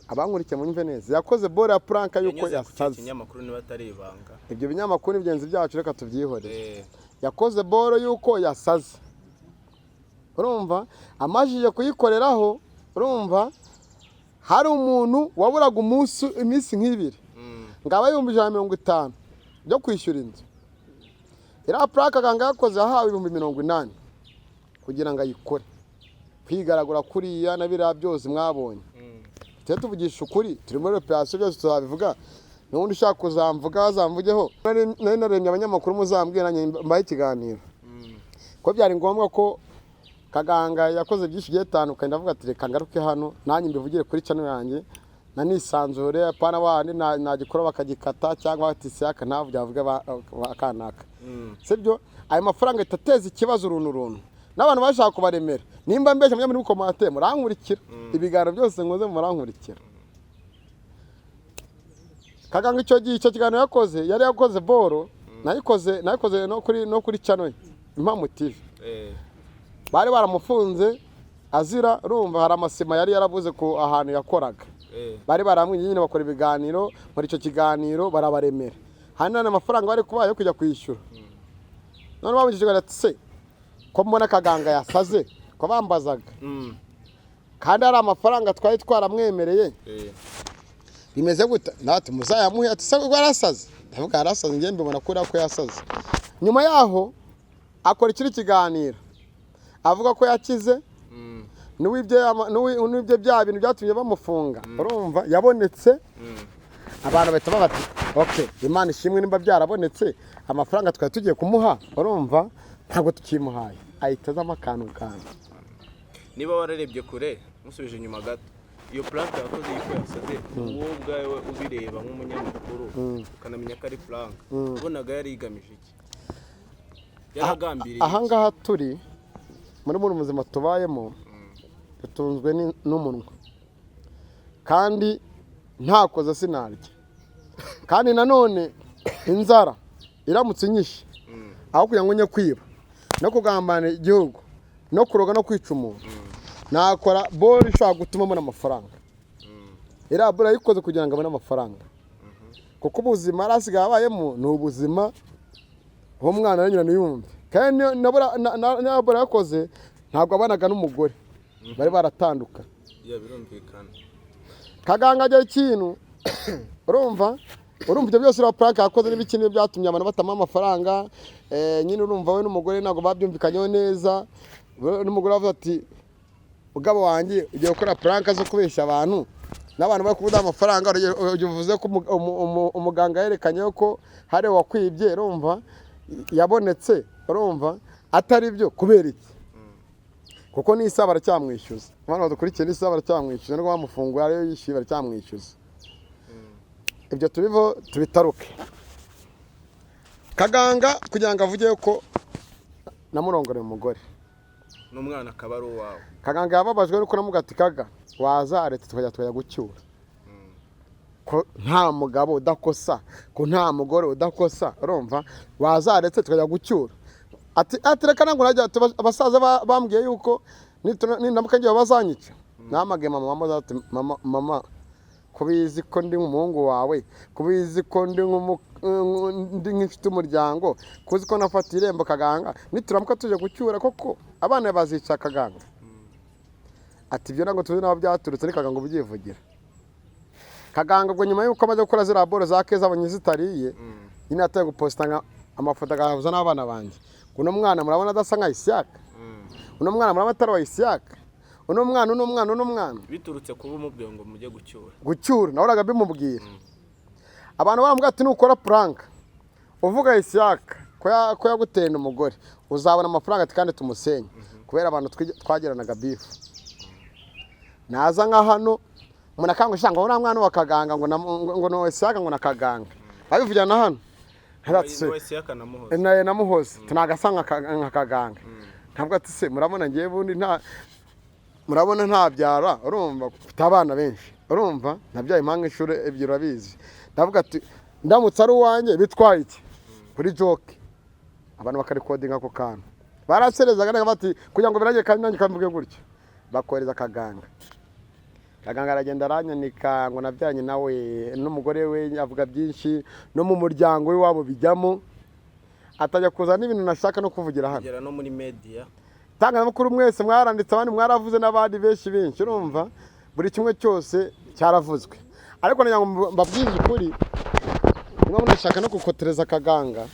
Abankurikiye munyumve neza, yakoze boro ya prank yuko Yanyuze ku kihe yasaze. kinyamakuru niba atari ibanga? Ibyo binyamakuru ni bigenzi byacu, reka tubyihorere. Yakoze boro yuko yasaze, urumva amajije kuyikoreraho, urumva hari umuntu waburaga umunsi, iminsi nk'ibiri ngo aba 150,000 byo kwishyura inzu. Iriya prank Kaganga yakoze, yahawe 80,000 kugira ngo ayikore, kwigaragura kuriya na biriya byose mwabonye. Tujye tuvugisha ukuri, turi muri operasiyo, byose tuzabivuga. N'ubundi ushaka kuzamvuga azamvugeho. Nari naremye abanyamakuru, muzambwira nanjye mbahe ikiganiro, ko byari ngombwa ko Kaganga yakoze byinshi bigiye bitandukanye. Ndavuga ati reka ngaruke hano nanjye mbivugire kuri channel yanjye nanisanzure, apana wandi nagikora bakagikata cyangwa bati siyaka ntabwo byavuga akanaka. Sibyo, ayo mafaranga ahita ateza ikibazo uruntu runtu n'abantu bashaka kubaremera. Nimba mbeshya mujye muri comment, murankurikira, ibiganiro byose nkoze murankurikira. Kaganga icyo gihe icyo kiganiro yakoze, yari yakoze boro. Nayikoze no kuri channel Impamo TV. Bari baramufunze azira, urumva, hari amasima yari yarabuze ku ahantu yakoraga. Bari baramwinye nyine, bakora ibiganiro. Muri icyo kiganiro barabaremera, hari n'andi mafaranga bari kubaha yo kujya kwishyura. None bamubajije bati: "Se ko mbona Kaganga yasaze?" Ko bambazaga kandi hari amafaranga twari twaramwemereye, bimeze gute? Natwe muzayamuhe. Ati: "Se ubwo yarasaze?" Ndavuga yarasaze, njye mbibona kuriya ko yasaze. Nyuma yaho akora ikindi kiganiro avuga ko yakize, n'uwibye bya bintu byatumye bamufunga, urumva, yabonetse. Abantu bahita bavuga bati: "Ok, Imana ishimwe, nimba byarabonetse, amafaranga twari tugiye kumuha, urumva, ntabwo tukimuhaye." Ahita azamo akantu kantu. Niba wararebye kure, musubije inyuma gato, iyo prank yakoze yuko yasaze, wowe ubwawe ubireba nk'umunyamakuru, ukanamenya ko ari prank, ubonaga yari igamije iki? Yaragambiriye iki? Ahangaha turi muri buno buzima tubayemo, dutunzwe n'umunwa, kandi ntakoze sinarya. Kandi nanone inzara iramutse inyishe, aho kugira ngo njye kwiba no kugambanira igihugu no kuroga no kwica umuntu, nakora boro ishobora gutuma mbona amafaranga. Iriya boro yayikoze kugira ngo abone amafaranga, kuko ubuzima yari asigaye abayemo ni ubuzima umwana nyina ntiyumve. Kandi na boro yakoze, ntabwo abanaga n'umugore, bari baratandukanye. Ya, birumvikana. Kaganga agira ikintu, urumva ibyo byose, uriya prank yakoze n'ibiki nibyo byatumye abantu batamuha amafaranga. Nyine urumva, we n'umugore ntabwo babyumvikanyeho neza. We n'umugore bavuga ati: "Mugabo wanjye, ugiye gukora prank zo kubeshya abantu, n'abantu bari kubuda amafaranga. Urugero, uvuze ko umuganga yerekanye ko hari uwakwibye, urumva, yabonetse, urumva, atari byo, kubera iki?" Kuko n'isaha baracyamwishyuza. Abantu badukurikiye, n'isaha baracyamwishyuza, nubwo bamufunguye ariyo yishyuye, baracyamwishyuza. Ibyo tubivo tubitaruke. Kaganga kugira ngo avuge ko namurongoreye umugore n'umwana akaba ari uwawe. Kaganga yababajwe nuko namuga ati: "Kaga, wazaretse tukajya gucyura, ko nta mugabo udakosa, ko nta mugore udakosa, urumva, wazaretse tukajya gucyura." Ati: "Reka ntabwo najya." Ati: "Abasaza bambwiye yuko nindamuka ngiye bazanyica." Namage mama, mama ati: "Mama, mama, kubizi ko ndi umuhungu wawe, kubizi ko ndi nk'inshuti y'umuryango, kuzi ko nafata irembo Kaganga, nituramuka tuje gucyura koko abana bazica Kaganga." Ati: "Ibyo ntabwo tuzi n'aho byaturutse, ni Kaganga ubyivugira." Kaganga ubwo nyuma y'uko amaze gukora ziriya boro za Keza, abonye zitariye, nyine yataye guposita amafoto agahuza n'abana banjye: "Uno mwana murabona adasa nka Isiyaka? Uno mwana murabona atari uwa Isiyaka? Uno mwana, uno mwana, uno mwana?" Biturutse kuba umubwiye ngo mujye gucyura. Gucyura, nahoraga mbimubwira. Abantu baramubwira ati: "Nukora prank uvuga Isiyaka ko yaguteye umugore, uzabona amafaranga." Ati: "Kandi tumusenye." Kubera abantu twagiranaga beef, naza nka hano umuntu akangusha ngo uriya mwana wa Kaganga, ngo ni Isiyaka, ngo na Kaganga babivugira na hano. Ati: "Se, wese yakanamuhoza. Naye namuhoze tunagasa nka Kaganga." Ntabwo ati: "Se murabona ngiye bundi nta murabona ntabyara, urumva, mfite abana benshi, urumva, nabyaye impanga inshuro ebyiri, urabizi." Ndavuga ati: "Ndamutse ari uwanjye bitwaye iki?" Kuri joke abantu bakarikodinga ako kantu, baraserezaga neza bati kugira ngo birangire, kandi nanjye kamvuge gutyo, bakohereza Kaganga. Kaganga aragenda aranyanika ngo nabyaranye nawe n'umugore we, avuga byinshi, no mu muryango w'iwabo bijyamo, atajya kuza n'ibintu nashaka no kuvugira hano. Kugera no muri media. Itangazamakuru mwese mwaranditse, abandi mwaravuze, n'abandi benshi benshi, urumva, buri kimwe cyose cyaravuzwe. Ariko nagira ngo mbabwize ukuri, niba munashaka no gukotereza Kaganga,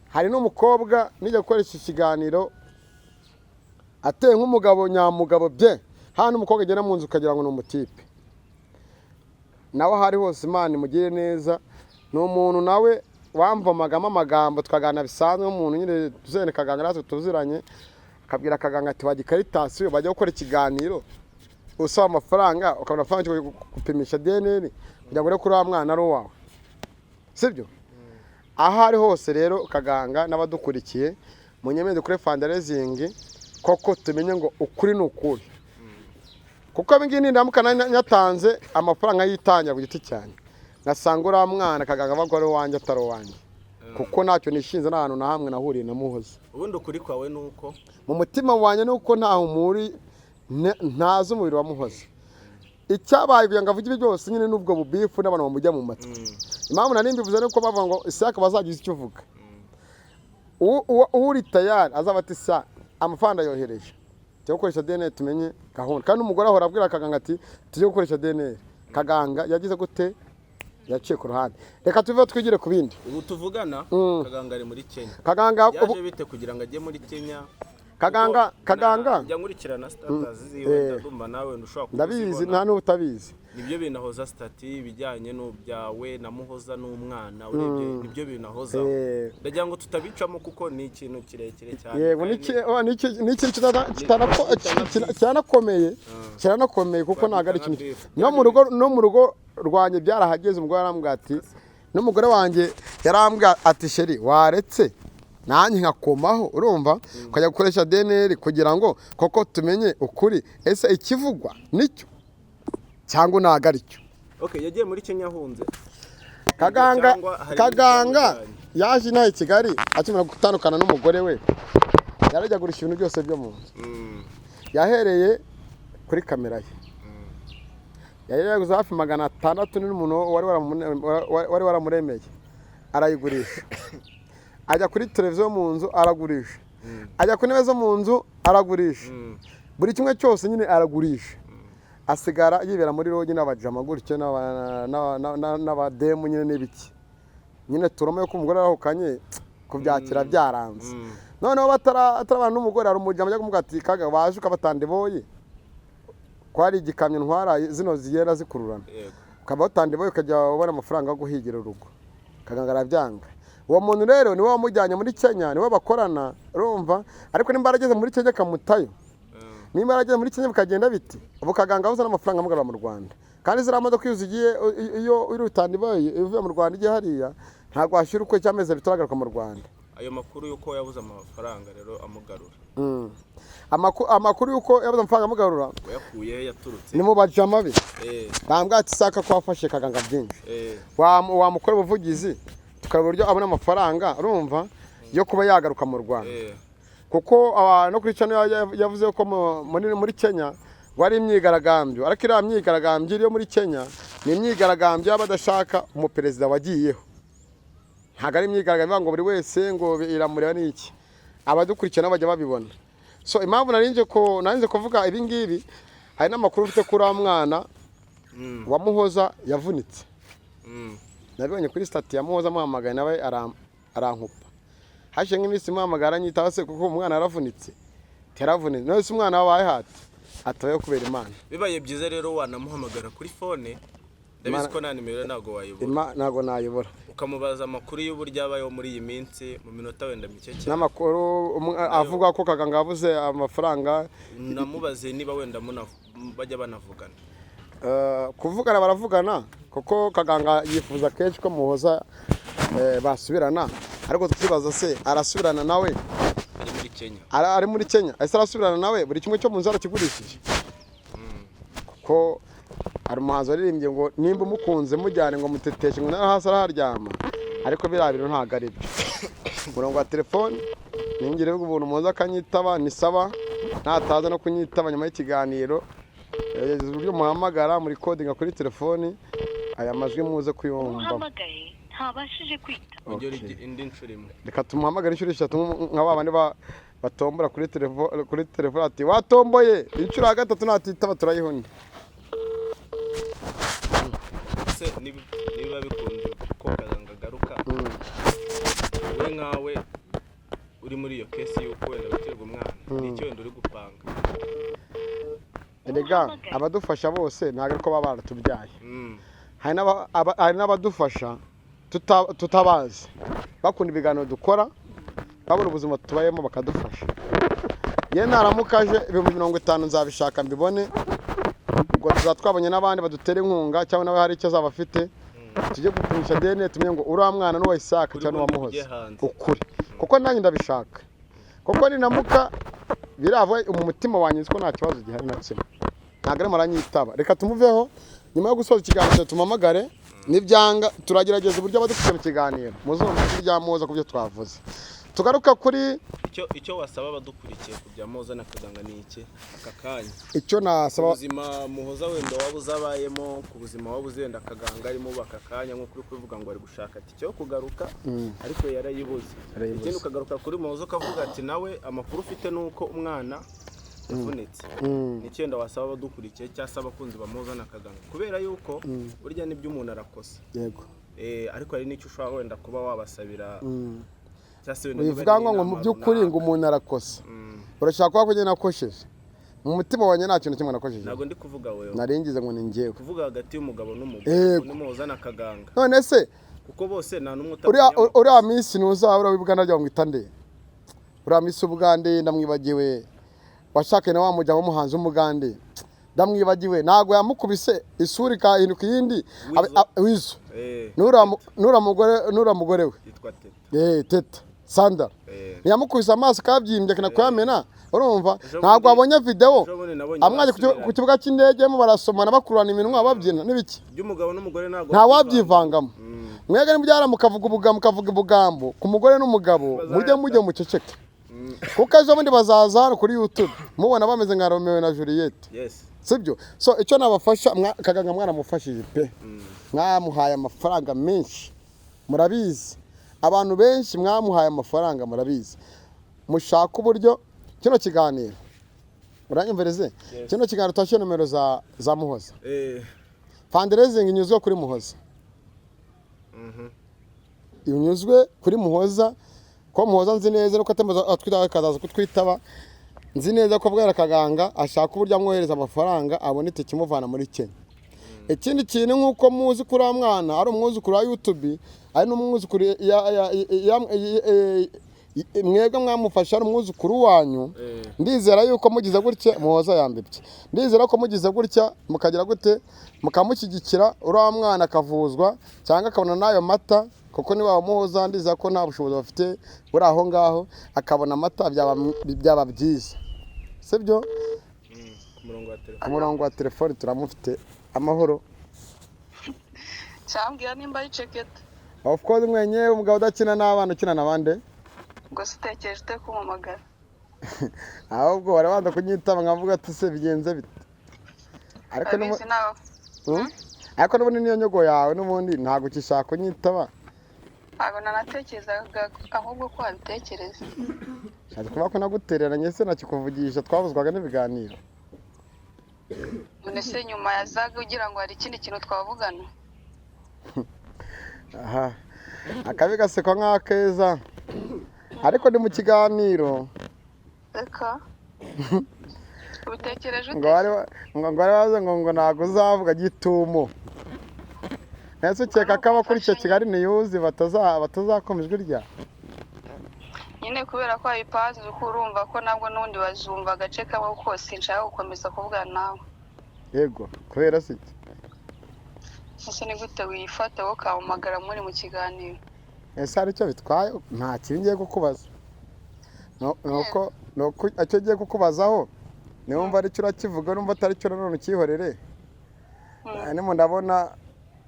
hari n'umukobwa nijya gukoresha ikiganiro ateye nk'umugabo nyamugabo bye. Hano umukobwa agera mu nzu ukagira ngo ni umutipe. Nawe aho ari hose, Imana imugire neza. Ni umuntu nawe wamvomagamo amagambo, tukaganira bisanzwe nk'umuntu nyine tuzene Kaganga natwe tuziranye, akabwira Kaganga ati: "Wajya ikaritasi bajya gukora ikiganiro usaba amafaranga, ukabona amafaranga yo gupimisha DNA kugira ngo urebe ko uriya mwana ari uwawe, sibyo?" Aho ari hose rero Kaganga n'abadukurikiye, munyemeze kuri fundraising koko tumenye ngo ukuri ni ukuri, kuko ibi ngibi nindamuka nyatanze amafaranga yitangira ku giti cyanjye, ngasanga uriya mwana Kaganga avuga ko ari uwanjye atari uwanjye. Kuko ntacyo nishinze, nta hantu na hamwe nahuriye na Muhoza. Ubundi ukuri kwawe ni uko Mu mutima wanjye ni uko ntaho muri ntazi umubiri wa Muhoza. Icyabaye kugira ngo avuge ibi byose nyine n'ubwo bubifu n'abantu bamujya mu matwi. Impamvu nari mbivuze ni uko bavuga ngo Isaka bazagize icyo uvuga. Uri tayari azaba ati sa amafaranga yohereje, tujye gukoresha DNA tumenye gahunda. Kandi umugore ahora abwira Kaganga ati tujye gukoresha DNA. Kaganga yagize gute? Yaciye ku ruhande. Reka tuve twigire ku bindi. Ubu tuvugana Kaganga ari muri Kenya. Kaganga Yaje bite kugira ngo ajye muri Kenya? Kaganga Kuko Kaganga njya nkurikirana status ziwe, ndumva nawe ushobora Ndabizi. kuzibona. Nta n'utabizi. Nibyo bintu ahoza status, ibijyanye n'ubyawe na Muhoza n'umwana, urebye nibyo bintu ahoza. Ndagira ngo tutabicamo kuko ni ikintu kirekire cyane. Yego. Kandi Ni ikintu kiranakomeye, kiranakomeye kuko ntabwo ari ikintu Nka beef. No mu rugo rwanjye byarahageze. Umugore arambwira ati, n'umugore wanjye yarambwira ati: "Chéri, waretse nanjye nkakomaho, urumva ukajya gukoresha DNA kugira ngo koko tumenye ukuri, ese ikivugwa nicyo cyangwa ntabwo aricyo?" Okay, yagiye muri Kenya ahunze? Kaganga Cyangwa hari Kaganga ibyamujyanye? Yaje inaha i Kigali akimara gutandukana n'umugore we, yarajya agurisha ibintu byose byo mu nzu. Yahereye kuri kamera ye, yari yaguze hafi 600 n'umuntu wari waramuremeye, arayigurisha. Ajya kuri televiziyo mu nzu aragurisha, ajya ku ntebe zo mu nzu aragurisha, buri kimwe cyose nyine aragurisha. Asigara yibera muri lodge n'abajama gutyo n'abademu nyine n'ibiki nyine turoma yuko umugore yarahukanye, kubyakira byaranze. Noneho batarabana n'umugore, hari umujama ajya kumubwira ati: "Kaga, waje ukabatandiboye ko hari igikamyo ntwara zino zigenda zikururana, ukaba watandiboye ukajya ubona amafaranga yo guhigira urugo." Kaganga arabyanga. Uwo muntu rero niwe wamujyanye muri Kenya, niwe bakorana, urumva. Ariko nimba yarageze muri Kenya akamutayo, nimba yarageze muri Kenya bikagenda biti, ubu Kaganga abuze n'amafaranga amugarura mu Rwanda. Kandi ziriya modoka iyo uzigiye, iyo uri utandiboye uvuye mu Rwanda igiye hariya, ntabwo washyira ukwezi cy'amezi 2 utaragaruka mu Rwanda. Ayo makuru y'uko yabuze amafaranga rero amugarura? Amakuru y'uko yabuze amafaranga amugarura Wayakuye he yaturutse? Ni mu bajama be. Bambwira ati: "Saka ko wafashe Kaganga byinshi, wamukora ubuvugizi tukareba uburyo abona amafaranga, urumva, yo kuba yagaruka mu Rwanda." Kuko no kuri channel yavuze ko muri Kenya ngo ari imyigaragambyo, ariko iriya myigaragambyo iri yo muri Kenya ni imyigaragambyo y'abadashaka umuperezida wagiyeho, ntabwo ari imyigaragambyo ivuga ngo buri wese ngo iramureba n'iki. Abadukurikira nabo bajya babibona. So impamvu narinje kuvuga ibi ngibi, hari n'amakuru ufite kuri uriya mwana wa Muhoza yavunitse. Nabibonye kuri status ya Muhoza, amuhamagaye nawe arankupa. Hashize nk'iminsi muhamagara aranyitaba se, kuko umwana yaravunitse, yaravunitse. None se umwana wabaye hati atabayeho kubera Imana? Bibaye byiza rero wanamuhamagara kuri phone, ndabizi ko nta nimero ntabwo wayibura. Ntabwo nayibura. Ukamubaza amakuru y'uburyo abayeho muri iyi minsi mu minota wenda mike cyane. N'amakuru avuga ko Kaganga yabuze amafaranga. Namubaze niba wenda bajya banavugana. Kuvugana baravugana, kuko Kaganga yifuza kenshi ko Muhoza basubirana. Ariko tukibaza se arasubirana nawe Ari muri Kenya? Ari muri Kenya. Ese arasubirana nawe buri kimwe cyo mu nzu arakigurishije? Kuko hari umuhanzi waririmbye ngo nimba umukunze mujyane ngo muteteshe, ngo nawe hasi araharyama. Ariko biriya bintu ntabwo ari byo. Umurongo wa telefone ningire ubuntu muza akanyitaba ni saba, nataza no kunyitaba nyuma y'ikiganiro, gerageza uburyo muhamagara muri kodinga kuri telefoni, aya majwi muze kuyumva. Uhamagaye ntabashije kwita. Ongera Okay. indi nshuro imwe. Reka tumuhamagare inshuro 3 nka ba bandi batombora kuri telefone ati watomboye. Inshuro ya gatatu natitaba turayiha undi. Ese niba bikunze ko Kaganga agaruka, wowe nkawe uri muri iyo case y'uko wenda witirirwa umwana, ni iki wenda uri gupanga? Erega abadufasha bose ntabwo ariko baba baratubyaye. Hari n'abadufasha tutabazi, bakunda ibiganiro dukora, babona ubuzima tubayemo bakadufasha. Ye naramuka aje, 50,000 nzabishaka mbibone. Ubwo tuzaba twabonye n'abandi badutera inkunga, cyangwa nawe hari icyo azaba afite, tujye gupimisha DNA tumenye ngo uriya mwana n'uwa Isaka Kuri cyangwa n'uwa bundi Muhoza. ujye hanze. Ukuri, kuko nanjye ndabishaka, kuko ninamuka birava mu mutima wanjye, nzi ko nta kibazo gihari na kimwe. Ntabwo arimo aranyitaba. Reka tumuveho, nyuma yo gusoza ikiganiro tumuhamagare. Nibyanga turagerageza uburyo abadufite mu kiganiro muzumva ijwi rya Muhoza ku byo twavuze. Tugaruka kuri Icyo wasaba abadukurikiye ku bya Muhoza na Kaganga ni iki aka kanya? Icyo nasaba, Ubuzima Muhoza wenda waba uzabayemo, ku buzima waba uzi wenda Kaganga arimo ubu aka kanya, nk'uko uri kubivuga ngo ari gushaka ati cyo kugaruka, ariko yarayibuze. Yarayibuze. Ikindi, ukagaruka kuri Muhoza ukavuga ati nawe amakuru ufite ni uko umwana yavunitse. Ni iki wenda wasaba abadukurikiye cyangwa se abakunzi ba Muhoza na Kaganga? Kubera yuko burya nibyo, umuntu arakosa. Ariko hari n'icyo ushobora wenda kuba wabasabira cyangwa se wenda niba Bivuga ari ngo mu inama by'ukuri ngo runaka. Umuntu arakosa. Urashaka kuba ko njye nakosheje? Mu mutima wanjye nta kintu kimwe nakosheje. Ntabwo ndi kuvuga wewe. Naringize ngo ni njyewe. Kuvuga hagati y'umugabo n'umugore. Ni Muhoza na Kaganga, None se kuko bose nta n'umwe uriya utamenya. Uriya minsi ntuzaba uriya w'Ubuganda rya nde? Uriya minsi w'Ubugande ndamwibagiwe, washakanye na wa mujyamo w'umuhanzi w'Umugande, ndamwibagiwe, ntabwo yamukubise isura ikahinduka iyindi? Wizo. Wizo. Nuriya mugore we Yitwa Teta. Teta Sandara. Ntiyamukubise amaso kabyimbye akana kuyamena? Urumva, ntabwo wabonye videwo Ejo bundi nabonye amwaje basubiranye. ku kibuga cy'indege mo barasomana, bakururana iminwa, babyina n'ibiki? By'umugabo n'umugore ntabwo Nta wabyivangamo. Mwebwe nimubyara mukavuga ubugambo, mukavuga ubugambo ku mugore n'umugabo, mujye muceceke, kuko ejo bundi bazaza hano kuri YouTube mubona bameze nka Romeo na Juliet. Sibyo? So icyo nabafasha, Kaganga mwaramufashije pe, mwamuhaye amafaranga menshi, murabizi. Abantu benshi mwamuhaye amafaranga, murabizi. Mushaka uburyo kino kiganiro, uranyumvirize, kino kiganiro twashyira nomero za Muhoza, fundraising inyuzwe kuri Muhoza, inyuzwe kuri Muhoza, ko Muhoza nzi neza nuko atemeza atwitaba, akazaza kutwitaba. Nzi neza ko bwera Kaganga ashaka uburyo amwohereza amafaranga, abona itike imuvana muri Kenya. Ikindi kintu, nk'uko muzi kuri uriya mwana ari umwuzukuru wa YouTube, ari n'umwuzukuru mwebwe mwamufashe, ari umwuzukuru wanyu. Ndizera yuko mugize gutya, Muhoza yambibye, ndizera ko mugize gutya mukagira gute, mukamushyigikira, uriya mwana akavuzwa cyangwa akabona n'ayo mata, kuko niba wamuhoza ndizera ko nta bushobozi bafite buri aho ngaho, akabona amata, byaba byiza, sibyo? Ku murongo wa telefone. Ku murongo wa telefoni turamufite. Amahoro? Cyambwira nimba ari Ceketa. Of course, mwenyewe. Umugabo udakina n'abana ukina na bande? Ngo se utekereje ute kumpamagara? Ahubwo barabanza kunyitaba nkavuga ati: "Se bigenze bite?" Ariko Abizi nawe. Ariko n'ubundi niyo nyogo yawe, n'ubundi ntabwo ukishaka kunyitaba. Ntabwo nanatekerezaga ahubwo ko wabitekereza. Nshatse kuvuga ko nagutereranye se nakikuvugisha, twabuzwaga n'ibiganiro. None se nyuma yazaga ugira ngo hari ikindi kintu twavugana? Aha, akabi gasekwa nk'akeza, ariko ni mu kiganiro. Reka, ubitekereje Ngo ute? Ngo bari bavuze ngo ntabwo uzavuga gitumo. Ese ukeka ko abakurikiye Kigali News batazakoma ijwi ryawe? Nyine kubera ko wabipanze uko, urumva ko nabwo n'ubundi bazumva agace kamwe kose. Nshaka gukomeza kuvugana nawe. Yego, kubera se iki? Ese ni gute wifata wowe ukampamagara muri mu kiganiro? Ese hari icyo bitwaye? Nta kibi ngiye kukubaza. Nuko icyo ngiye kukubazaho niwumva aricyo urakivuga, numva atari cyo nanone ukihorere. Hanyuma ndabona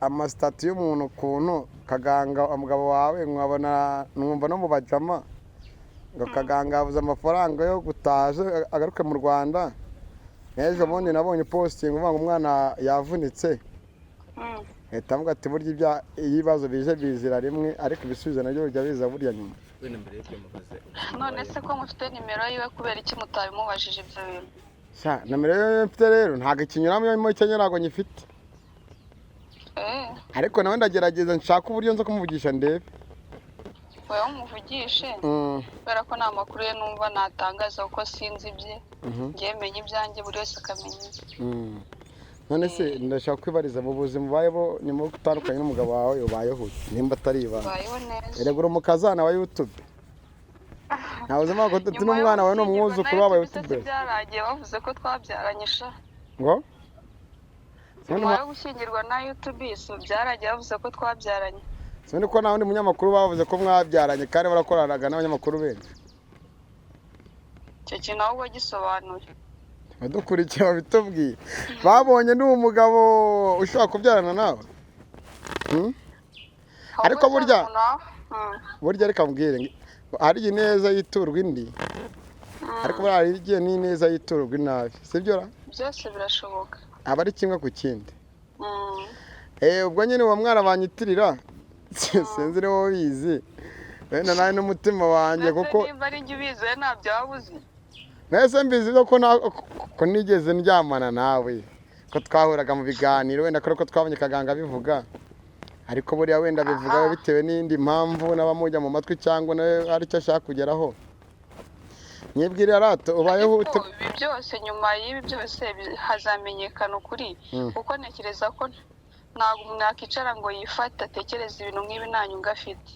amasitati y'umuntu ukuntu Kaganga umugabo wawe, nkabona numva no mu bajama ngo Kaganga yabuze amafaranga yo gutaha aje agaruke mu Rwanda. N'ejo bundi nabonye posting uvuga ngo umwana yavunitse. Leta avuga ati burya iyo ibibazo bije bizira rimwe, ariko ibisubizo nabyo bijya biza burya nyuma. Wenda mbere y'ibyo mubaze ubuzima None se ubayemo. ko mufite nimero yiwe, kubera iki mutabimubajije ibyo bintu? Sha, nomero yo mfite rero ntabwo ikinyuramo muri Kenya, ntabwo nyifite. Ariko nawe ndagerageza nshaka uburyo nza kumuvugisha ndebe. Wowe umuvugishe, kubera ko nta makuru ye numva natangaza, kuko sinzi ibye. Ngiye menya ibyanjye, buri wese akamenya ibye. None se ndashaka kwibariza, mu buzima ubayeho nyuma yo gutandukanye n'umugabo wawe, ubayeho ute? Nimba atari ibanga. Ubayeho neza. Erega uri umukazana wa YouTube, ntawe uzi ko Nyuma yo n'umwana wawe ni gushyingirwa umwuzukuru na w'aba YouTube se YouTubers. byaragiye bavuze ko twabyaranye sha. Ngo Nyuma yo gushyingirwa na YouTube so byaragiye bavuze ko twabyaranye. Sibundi ko nta wundi munyamakuru bavuze ko mwabyaranye, kandi barakoranaga n'abanyamakuru benshi. Icyo kintu ahubwo gisobanuye. Abadukurikiye babitubwiye, babonye ndi umugabo ushobora kubyarana nawe. Hmm? Ahubwo Ariko se burya- umuntu Burya reka mbwire, hari igihe ineza yiturwa indi, ariko buriya hari igihe n'ineza yiturwa inabi, sibyo ra? Byose birashoboka. Aba ari kimwe ku kindi. Ubwo nyine uwo mwana banyitirira, sinzi niba ubizi, wenda nawe n'umutima wanjye Ese kuko nimba ari njye ubizi, wowe ntabyo waba uzi? Mwese mbizi ko nigeze ndyamana nawe, ko twahuraga mu biganiro, wenda ko twabonye Kaganga bivuga, ariko buriya wenda bivuga bitewe n'indi mpamvu n'abamujya mu matwi, cyangwa nawe hari icyo ashaka kugeraho. Nyibwirira rato, ubayeho Ariko ute? ibi byose, nyuma y'ibi byose hazamenyekana ukuri, kuko ntekereza ko ntabwo umuntu yakwicara ngo yifate atekereze ibintu nk'ibi nta nyungu afite.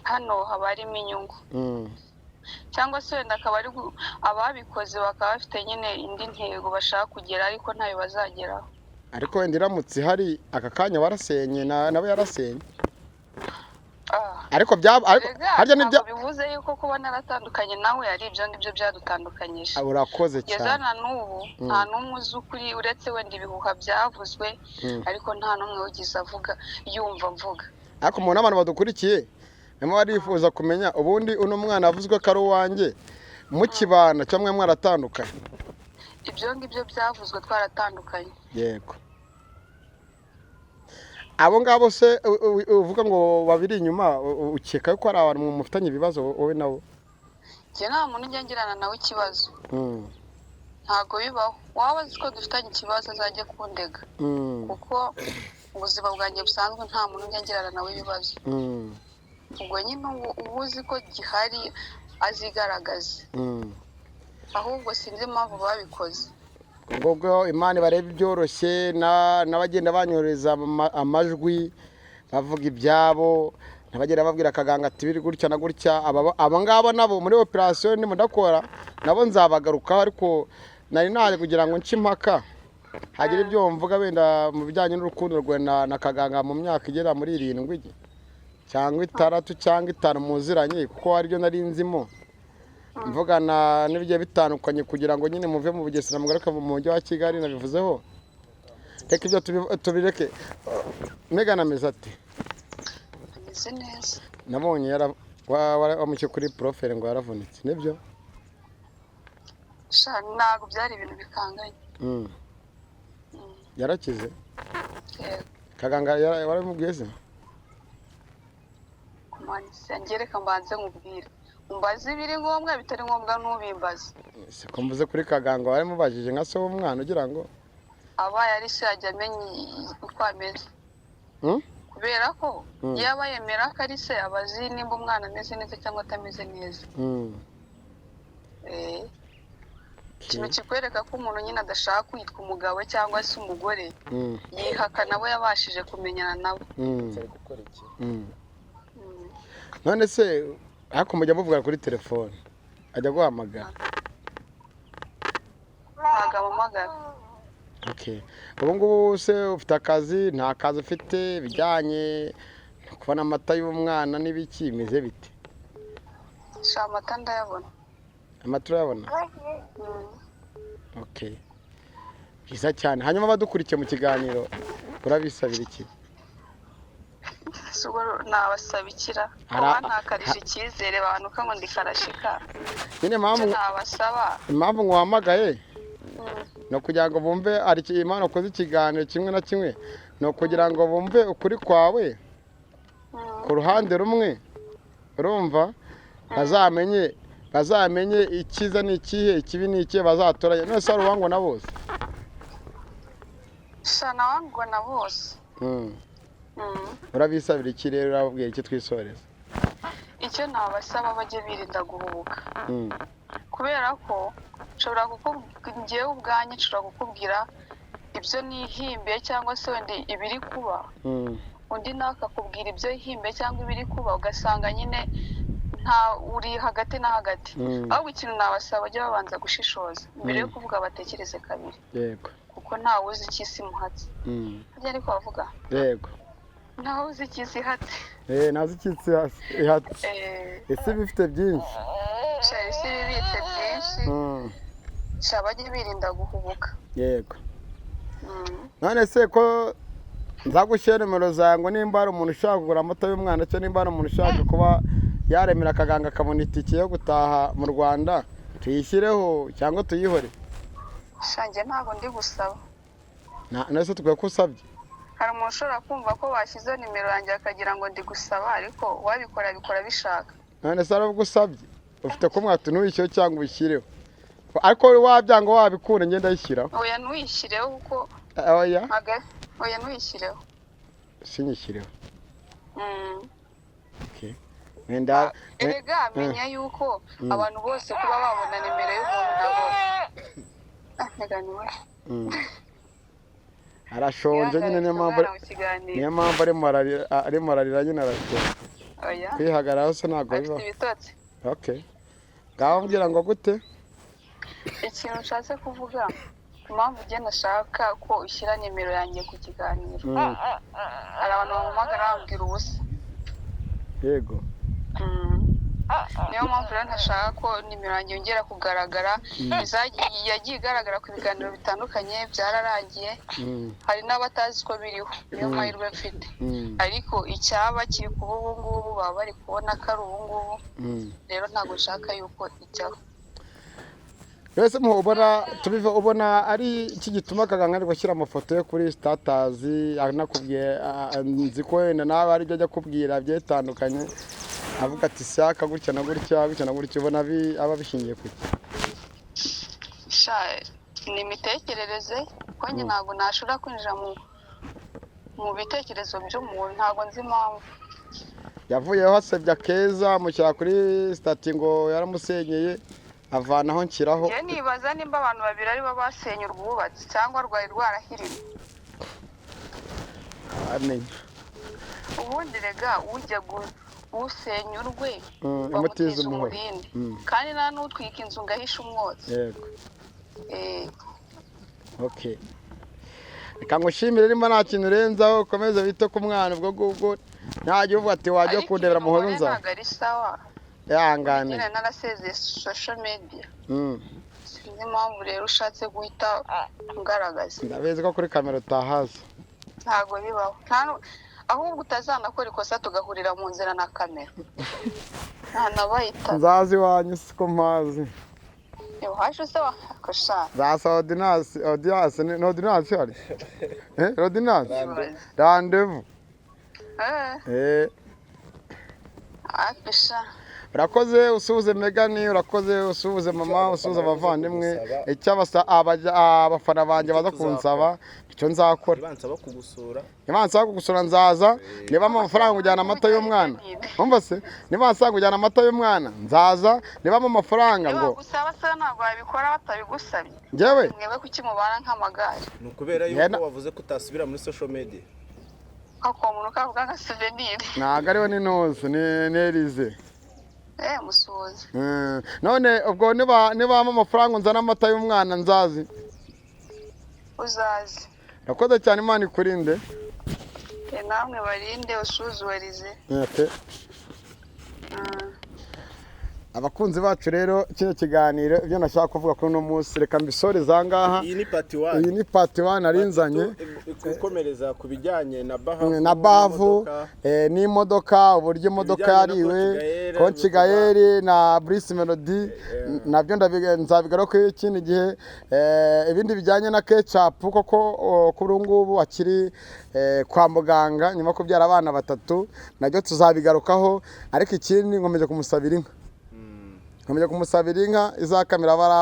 Hano haba harimo inyungu, cyangwa se wenda akaba ari ababikoze bakaba bafite nyine indi ntego bashaka kugera, ariko ntayo bazageraho. Ariko wenda iramutse ihari aka kanya warasenye, nawe yarasenye. Ah. Ariko byaba, ariko Erega harya nibyo. ntabwo bivuze yuko kuba naratandukanye nawe ari ibyo ngibyo byadutandukanyije. Urakoze Kugeza cyane. na n'ubu nta n'umwe uzi ukuri, uretse wenda ibihuha byavuzwe, ariko nta n'umwe wigeze avuga yumva mvuga. Ariko umuntu, abantu badukurikiye barimo barifuza kumenya ubundi uno mwana avuzwe ko ari uwanjye, mukibana cyangwa mwaratandukanye? Ibyo ngibyo byavuzwe twaratandukanye. Yego, abo ngabo se uvuga ngo babiri inyuma, ukeka ko ari abantu mufitanye ibibazo wowe nabo? Njye nta muntu ujya ngirana nawe ikibazo. Ntabwo bibaho. Waba azi ko dufitanye ikibazo azajye kundega, kuko ubuzima bwanjye busanzwe nta muntu ujya ngirana nawe ibibazo. Ubwo nyine uba uzi ko gihari azigaragaze. Ahubwo sinzi impamvu babikoze. Ubwo Imana bareba ibyoroshye, n'abagenda banyohereza amajwi bavuga ibyabo, n'abagenda babwira Akaganga ati biri gutya na gutya. Aba ngaba nabo muri operasiyo ndimo ndakora, nabo nzabagarukaho, ariko nari naje kugira ngo nce impaka, hagira ibyo mvuga wenda mu bijyanye n'urukundo rwe na Kaganga mu myaka igera muri 7 cyangwa 6 cyangwa 5 muziranye, kuko aribyo nari nzimo mvugana n'ibigiye bitandukanye, kugira ngo nyine muve mu Bugesera mugaruke mu mujyi wa Kigali. Nabivuzeho, reka ibyo tubireke. Megan ameze ati? Ameze neza. Nabonye wamushye kuri profile ngo yaravunitse, nibyo? Sha, ntabwo byari ibintu bikanganye. Yarakize? Yego. Kaganga warabimubwiye se? Kumanitse, njye reka mbanze nkubwire, umbaze ibiri ngombwa, bitari ngombwa ntubimbaze. Se ko mvuze kuri Kaganga, waramubajije nka se w'umwana ugira ngo Abaye ari se yajya amenya uko ameze, kubera ko yaba yemera ko ari se aba azi nimba umwana ameze neza cyangwa atameze neza. Ikintu kikwereka ko umuntu nyine adashaka kwitwa umugabo cyangwa se umugore, yihakana abo yabashije kumenyana nabo. Ari gukora iki? None se ariko mujya muvuga kuri telefone, ajya guhamagara? Ntabwo ampamagara. Okay. Ubu ngubu se ufite akazi, nta kazi ufite, bijyanye no kubona amata y'umwana n'ibiki, bimeze bite? Sha, amata ndayabona. Amata urayabona? Mm. Okay, byiza cyane. Hanyuma abadukurikiye mu kiganiro urabisabira iki? Si ubwo nabasabikira ko bantakarije icyizere, bantuka ngo ndi karashika. Nyine Icyo impamvu nabasaba impamvu nguhamagaye ni ukugira ngo bumve ari Imana ukoze ikiganiro kimwe na kimwe, ni ukugira ngo bumve ukuri kwawe ku ruhande rumwe, urumva, bazamenye icyiza ni ikihe, ikibi ni ikihe, bazatoranye. None se hari uwangwa na bose? Sha, nawangwa na bose. Urabisabira iki rero? Urababwira iki twisoreza? Icyo nabasaba, bajye birinda guhubuka, kubera ko nshobora kukubwira, njyewe ubwanjye nshobora kukubwira ibyo nihimbiye cyangwa se wenda ibiri kuba, undi nawe akakubwira ibyo yihimbiye cyangwa ibiri kuba, ugasanga nyine nta uri hagati na hagati. Ahubwo ikintu nabasaba, bajye babanza gushishoza mbere yo kuvuga, batekereze kabiri, kuko ntawe uzi icyo isi imuhatse. Harya ariko bavuga? Yego. Ntawe uzi icyo isi ihatse. Nazi icyo isi ihatse. Ese bifite byinshi. Sha, isi ibibitse byinshi. Sha, bajye birinda guhubuka. Yego. None se ko Nzagushyira nimero zawe ngo nimba hari umuntu ushaka kugura amata y'umwana, cyangwa nimba hari umuntu ushaka kuba yaremera akaganga akabona itike yo gutaha mu Rwanda, tuyishyireho cyangwa tuyihore? Sha, njye ntabwo ndi gusaba. Nese tukwiye ko usabye. Hari umuntu ushobora kumva ko bashyizeho nimero yanjye akagira ngo ndi gusaba, ariko uwabikora abikora abishaka. None se aravuga usabye, ufite ko mwati ntuyishyireho cyangwa uyishyireho, ariko wabyanga wabikunda, ngenda ayishyiraho. Oya, ntuyishyireho kuko Oya. Oya, ntuyishyireho. Sinyishyireho? Mm. Okay. Wenda. Erega menya yuko abantu bose kuba babona nimero y'umuntu ntabwo. Ah, nteganiwe. Arashonje nyine, niyo mpamvu Umwana mu kiganiro. Niyo mpamvu arimo ararira nyine, arashonje. Oya. Kwihagararaho se ntabwo Afite bibaho. ibitotsi. Okay, ngaho mbwira ngo gute? Ikintu nshatse kuvuga, impamvu ugenda ashaka ko ushyira nimero yanjye ku kiganiro, hari abantu bampamagara bambwira ubusa. Niyo mpamvu rero ntashaka ko nimero yanjye yongera kugaragara. Yagiye igaragara ku biganiro bitandukanye, byararangiye. Hari n'abatazi ko biriho, niyo mahirwe mfite. Ariko icyaba kiri kuba ubu ngubu, baba bari kubona ko ari ubu ngubu. Rero ntabwo nshaka yuko ijyaho. Mbese mu ubona tubive, ubona ari iki gituma Kaganga ari gushyira amafoto ye kuri status, anakubwiye, nzi ko wenda nawe ari byo ajya kubwira byitandukanye, avuga ati shyaka gutya na gutya, gutya na gutya, ubona aba bishingiye ku ki? Sha, ni imitekerereze, kuko njye ntabwo nashobora kwinjira mu bitekerezo by'umuntu, ntabwo nzi impamvu. Yavuyeho asebya Keza, amushyira kuri status ngo yaramusenyeye, avanaho nshyiraho. Njye nibaza nimba abantu babiri aribo basenye urwubatse cyangwa rwari rwarahiriwe. Amenya. Ubundi rega ujya usenya urwe imutiza bamutiza umuhoro. umurindi, kandi nta n'utwika inzu ngo ahishe umwotsi. Okay, reka ngushimire. Nimba nta kintu urenzaho, ukomeze wite ku mwana. Ubwo ngubwo ntajya uvuga ati wajya Ariko kundebera ibintu muhoza nkora nza ntabwo ari sawa. Ihangane. Nyine narasezeye social media. Sinzi impamvu rero ushatse guhita ngaragaza. Ndabizi ko kuri kamera utahaza. Ntabwo bibaho. Nta ahubwo utazanakora ikosa tugahurira mu nzira na kamera, ntanabayita. Nzazi iwanyu siko mpazi. Iwacu se wakosha? Nzasaba ordonnance. Ordonnance ni ordonnance hari, ordonnance, rendez-vous. Apisha. Urakoze, usuhuze Megani, urakoze, usuhuze mama, usuhuze abavandimwe. Icyo abafana banjye baza kunsaba, icyo nzakora. Nibansaba kugusura. Niba kugusura nzaza, niba amafaranga kujyana amata y'umwana, umva se, niba nsaba kujyana amata y'umwana nzaza, niba amafaranga Niba ngo bagusaba se ntabwo babikora batabigusabye? Njyewe? Mwebwe kuki mubana nk'amagare? Ni ukubera yuko wavuze ko utasubira muri social media. Ako muntu kavuga nka souvenir. Ntabwo ariwe, ni ntuzi, ni Elize. Musuhuze. None ubwo niba amafaranga nzana amata y'umwana nzazi. Uzaze. Urakoze cyane, Imana ikurinde. Namwe barinde, usuzuwarize. Okay. Abakunzi bacu rero, kino kiganiro, ibyo nashaka kuvuga kuri uno munsi reka mbisoreze aha ngaha. Iyi ni part one. Iyi ni part one nari nzanye. Gukomereza ku bijyanye na bahavu. Na bavu. N'imodoka. N'imodoka, uburyo imodoka Ibijyanye na yariwe. Coach Gael, Coach Gael na Bruce Melody, nabyo nzabigarukaho ikindi gihe. Ibindi bijyanye na Ketchup, koko kuri ubu ngubu akiri kwa muganga nyuma yo kubyara abana batatu, nabyo tuzabigarukaho. Ariko ikindi, nkomeje kumusabira inka, nkomeje kumusabira inka izakamira bari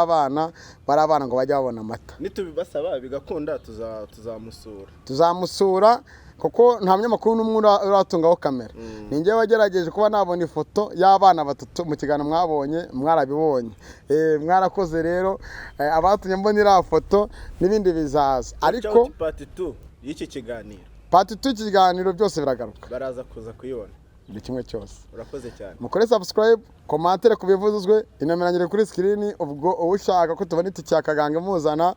abana ngo bajye babona amata. Nitubibasaba bigakunda tuzamusura. Tuzamusura, kuko nta munyamakuru n'umwe uratungaho kamera. Ni njyewe wagerageje kuba nabona ifoto y'abana batatu mu kiganiro mwabonye, mwarabibonye. Mwarakoze rero, abatumye mbona iriya foto, n'ibindi bizaza, ariko Part 2 y'iki kiganiro. Part 2 y'ikiganiro, byose biragaruka. Baraza kuza kuyibona. Buri kimwe cyose. Urakoze cyane. Mukore subscribe, commentaire ku bivuzwe, inomero yanjye iri kuri screen. Ubwo ushaka ko tubona itike ya Kaganga imuzana,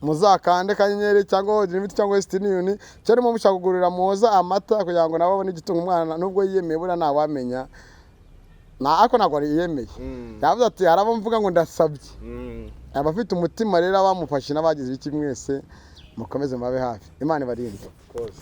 muzakande kanyenyeri cyangwa Unity cyangwa Western Union, cyangwa mushaka kugurira Muhoza amata kugira ngo nabo babone igitunga umwana, nubwo yiyemeye, buriya ntawamenya na ariko ntabwo yiyemeye. Yavuze ati hari abo mvuga ngo ndasabye, abafite umutima rero, abamufashe n'abagize ibiki mwese. Mukomeze mubabe hafi, Imana ibarinde. Of course.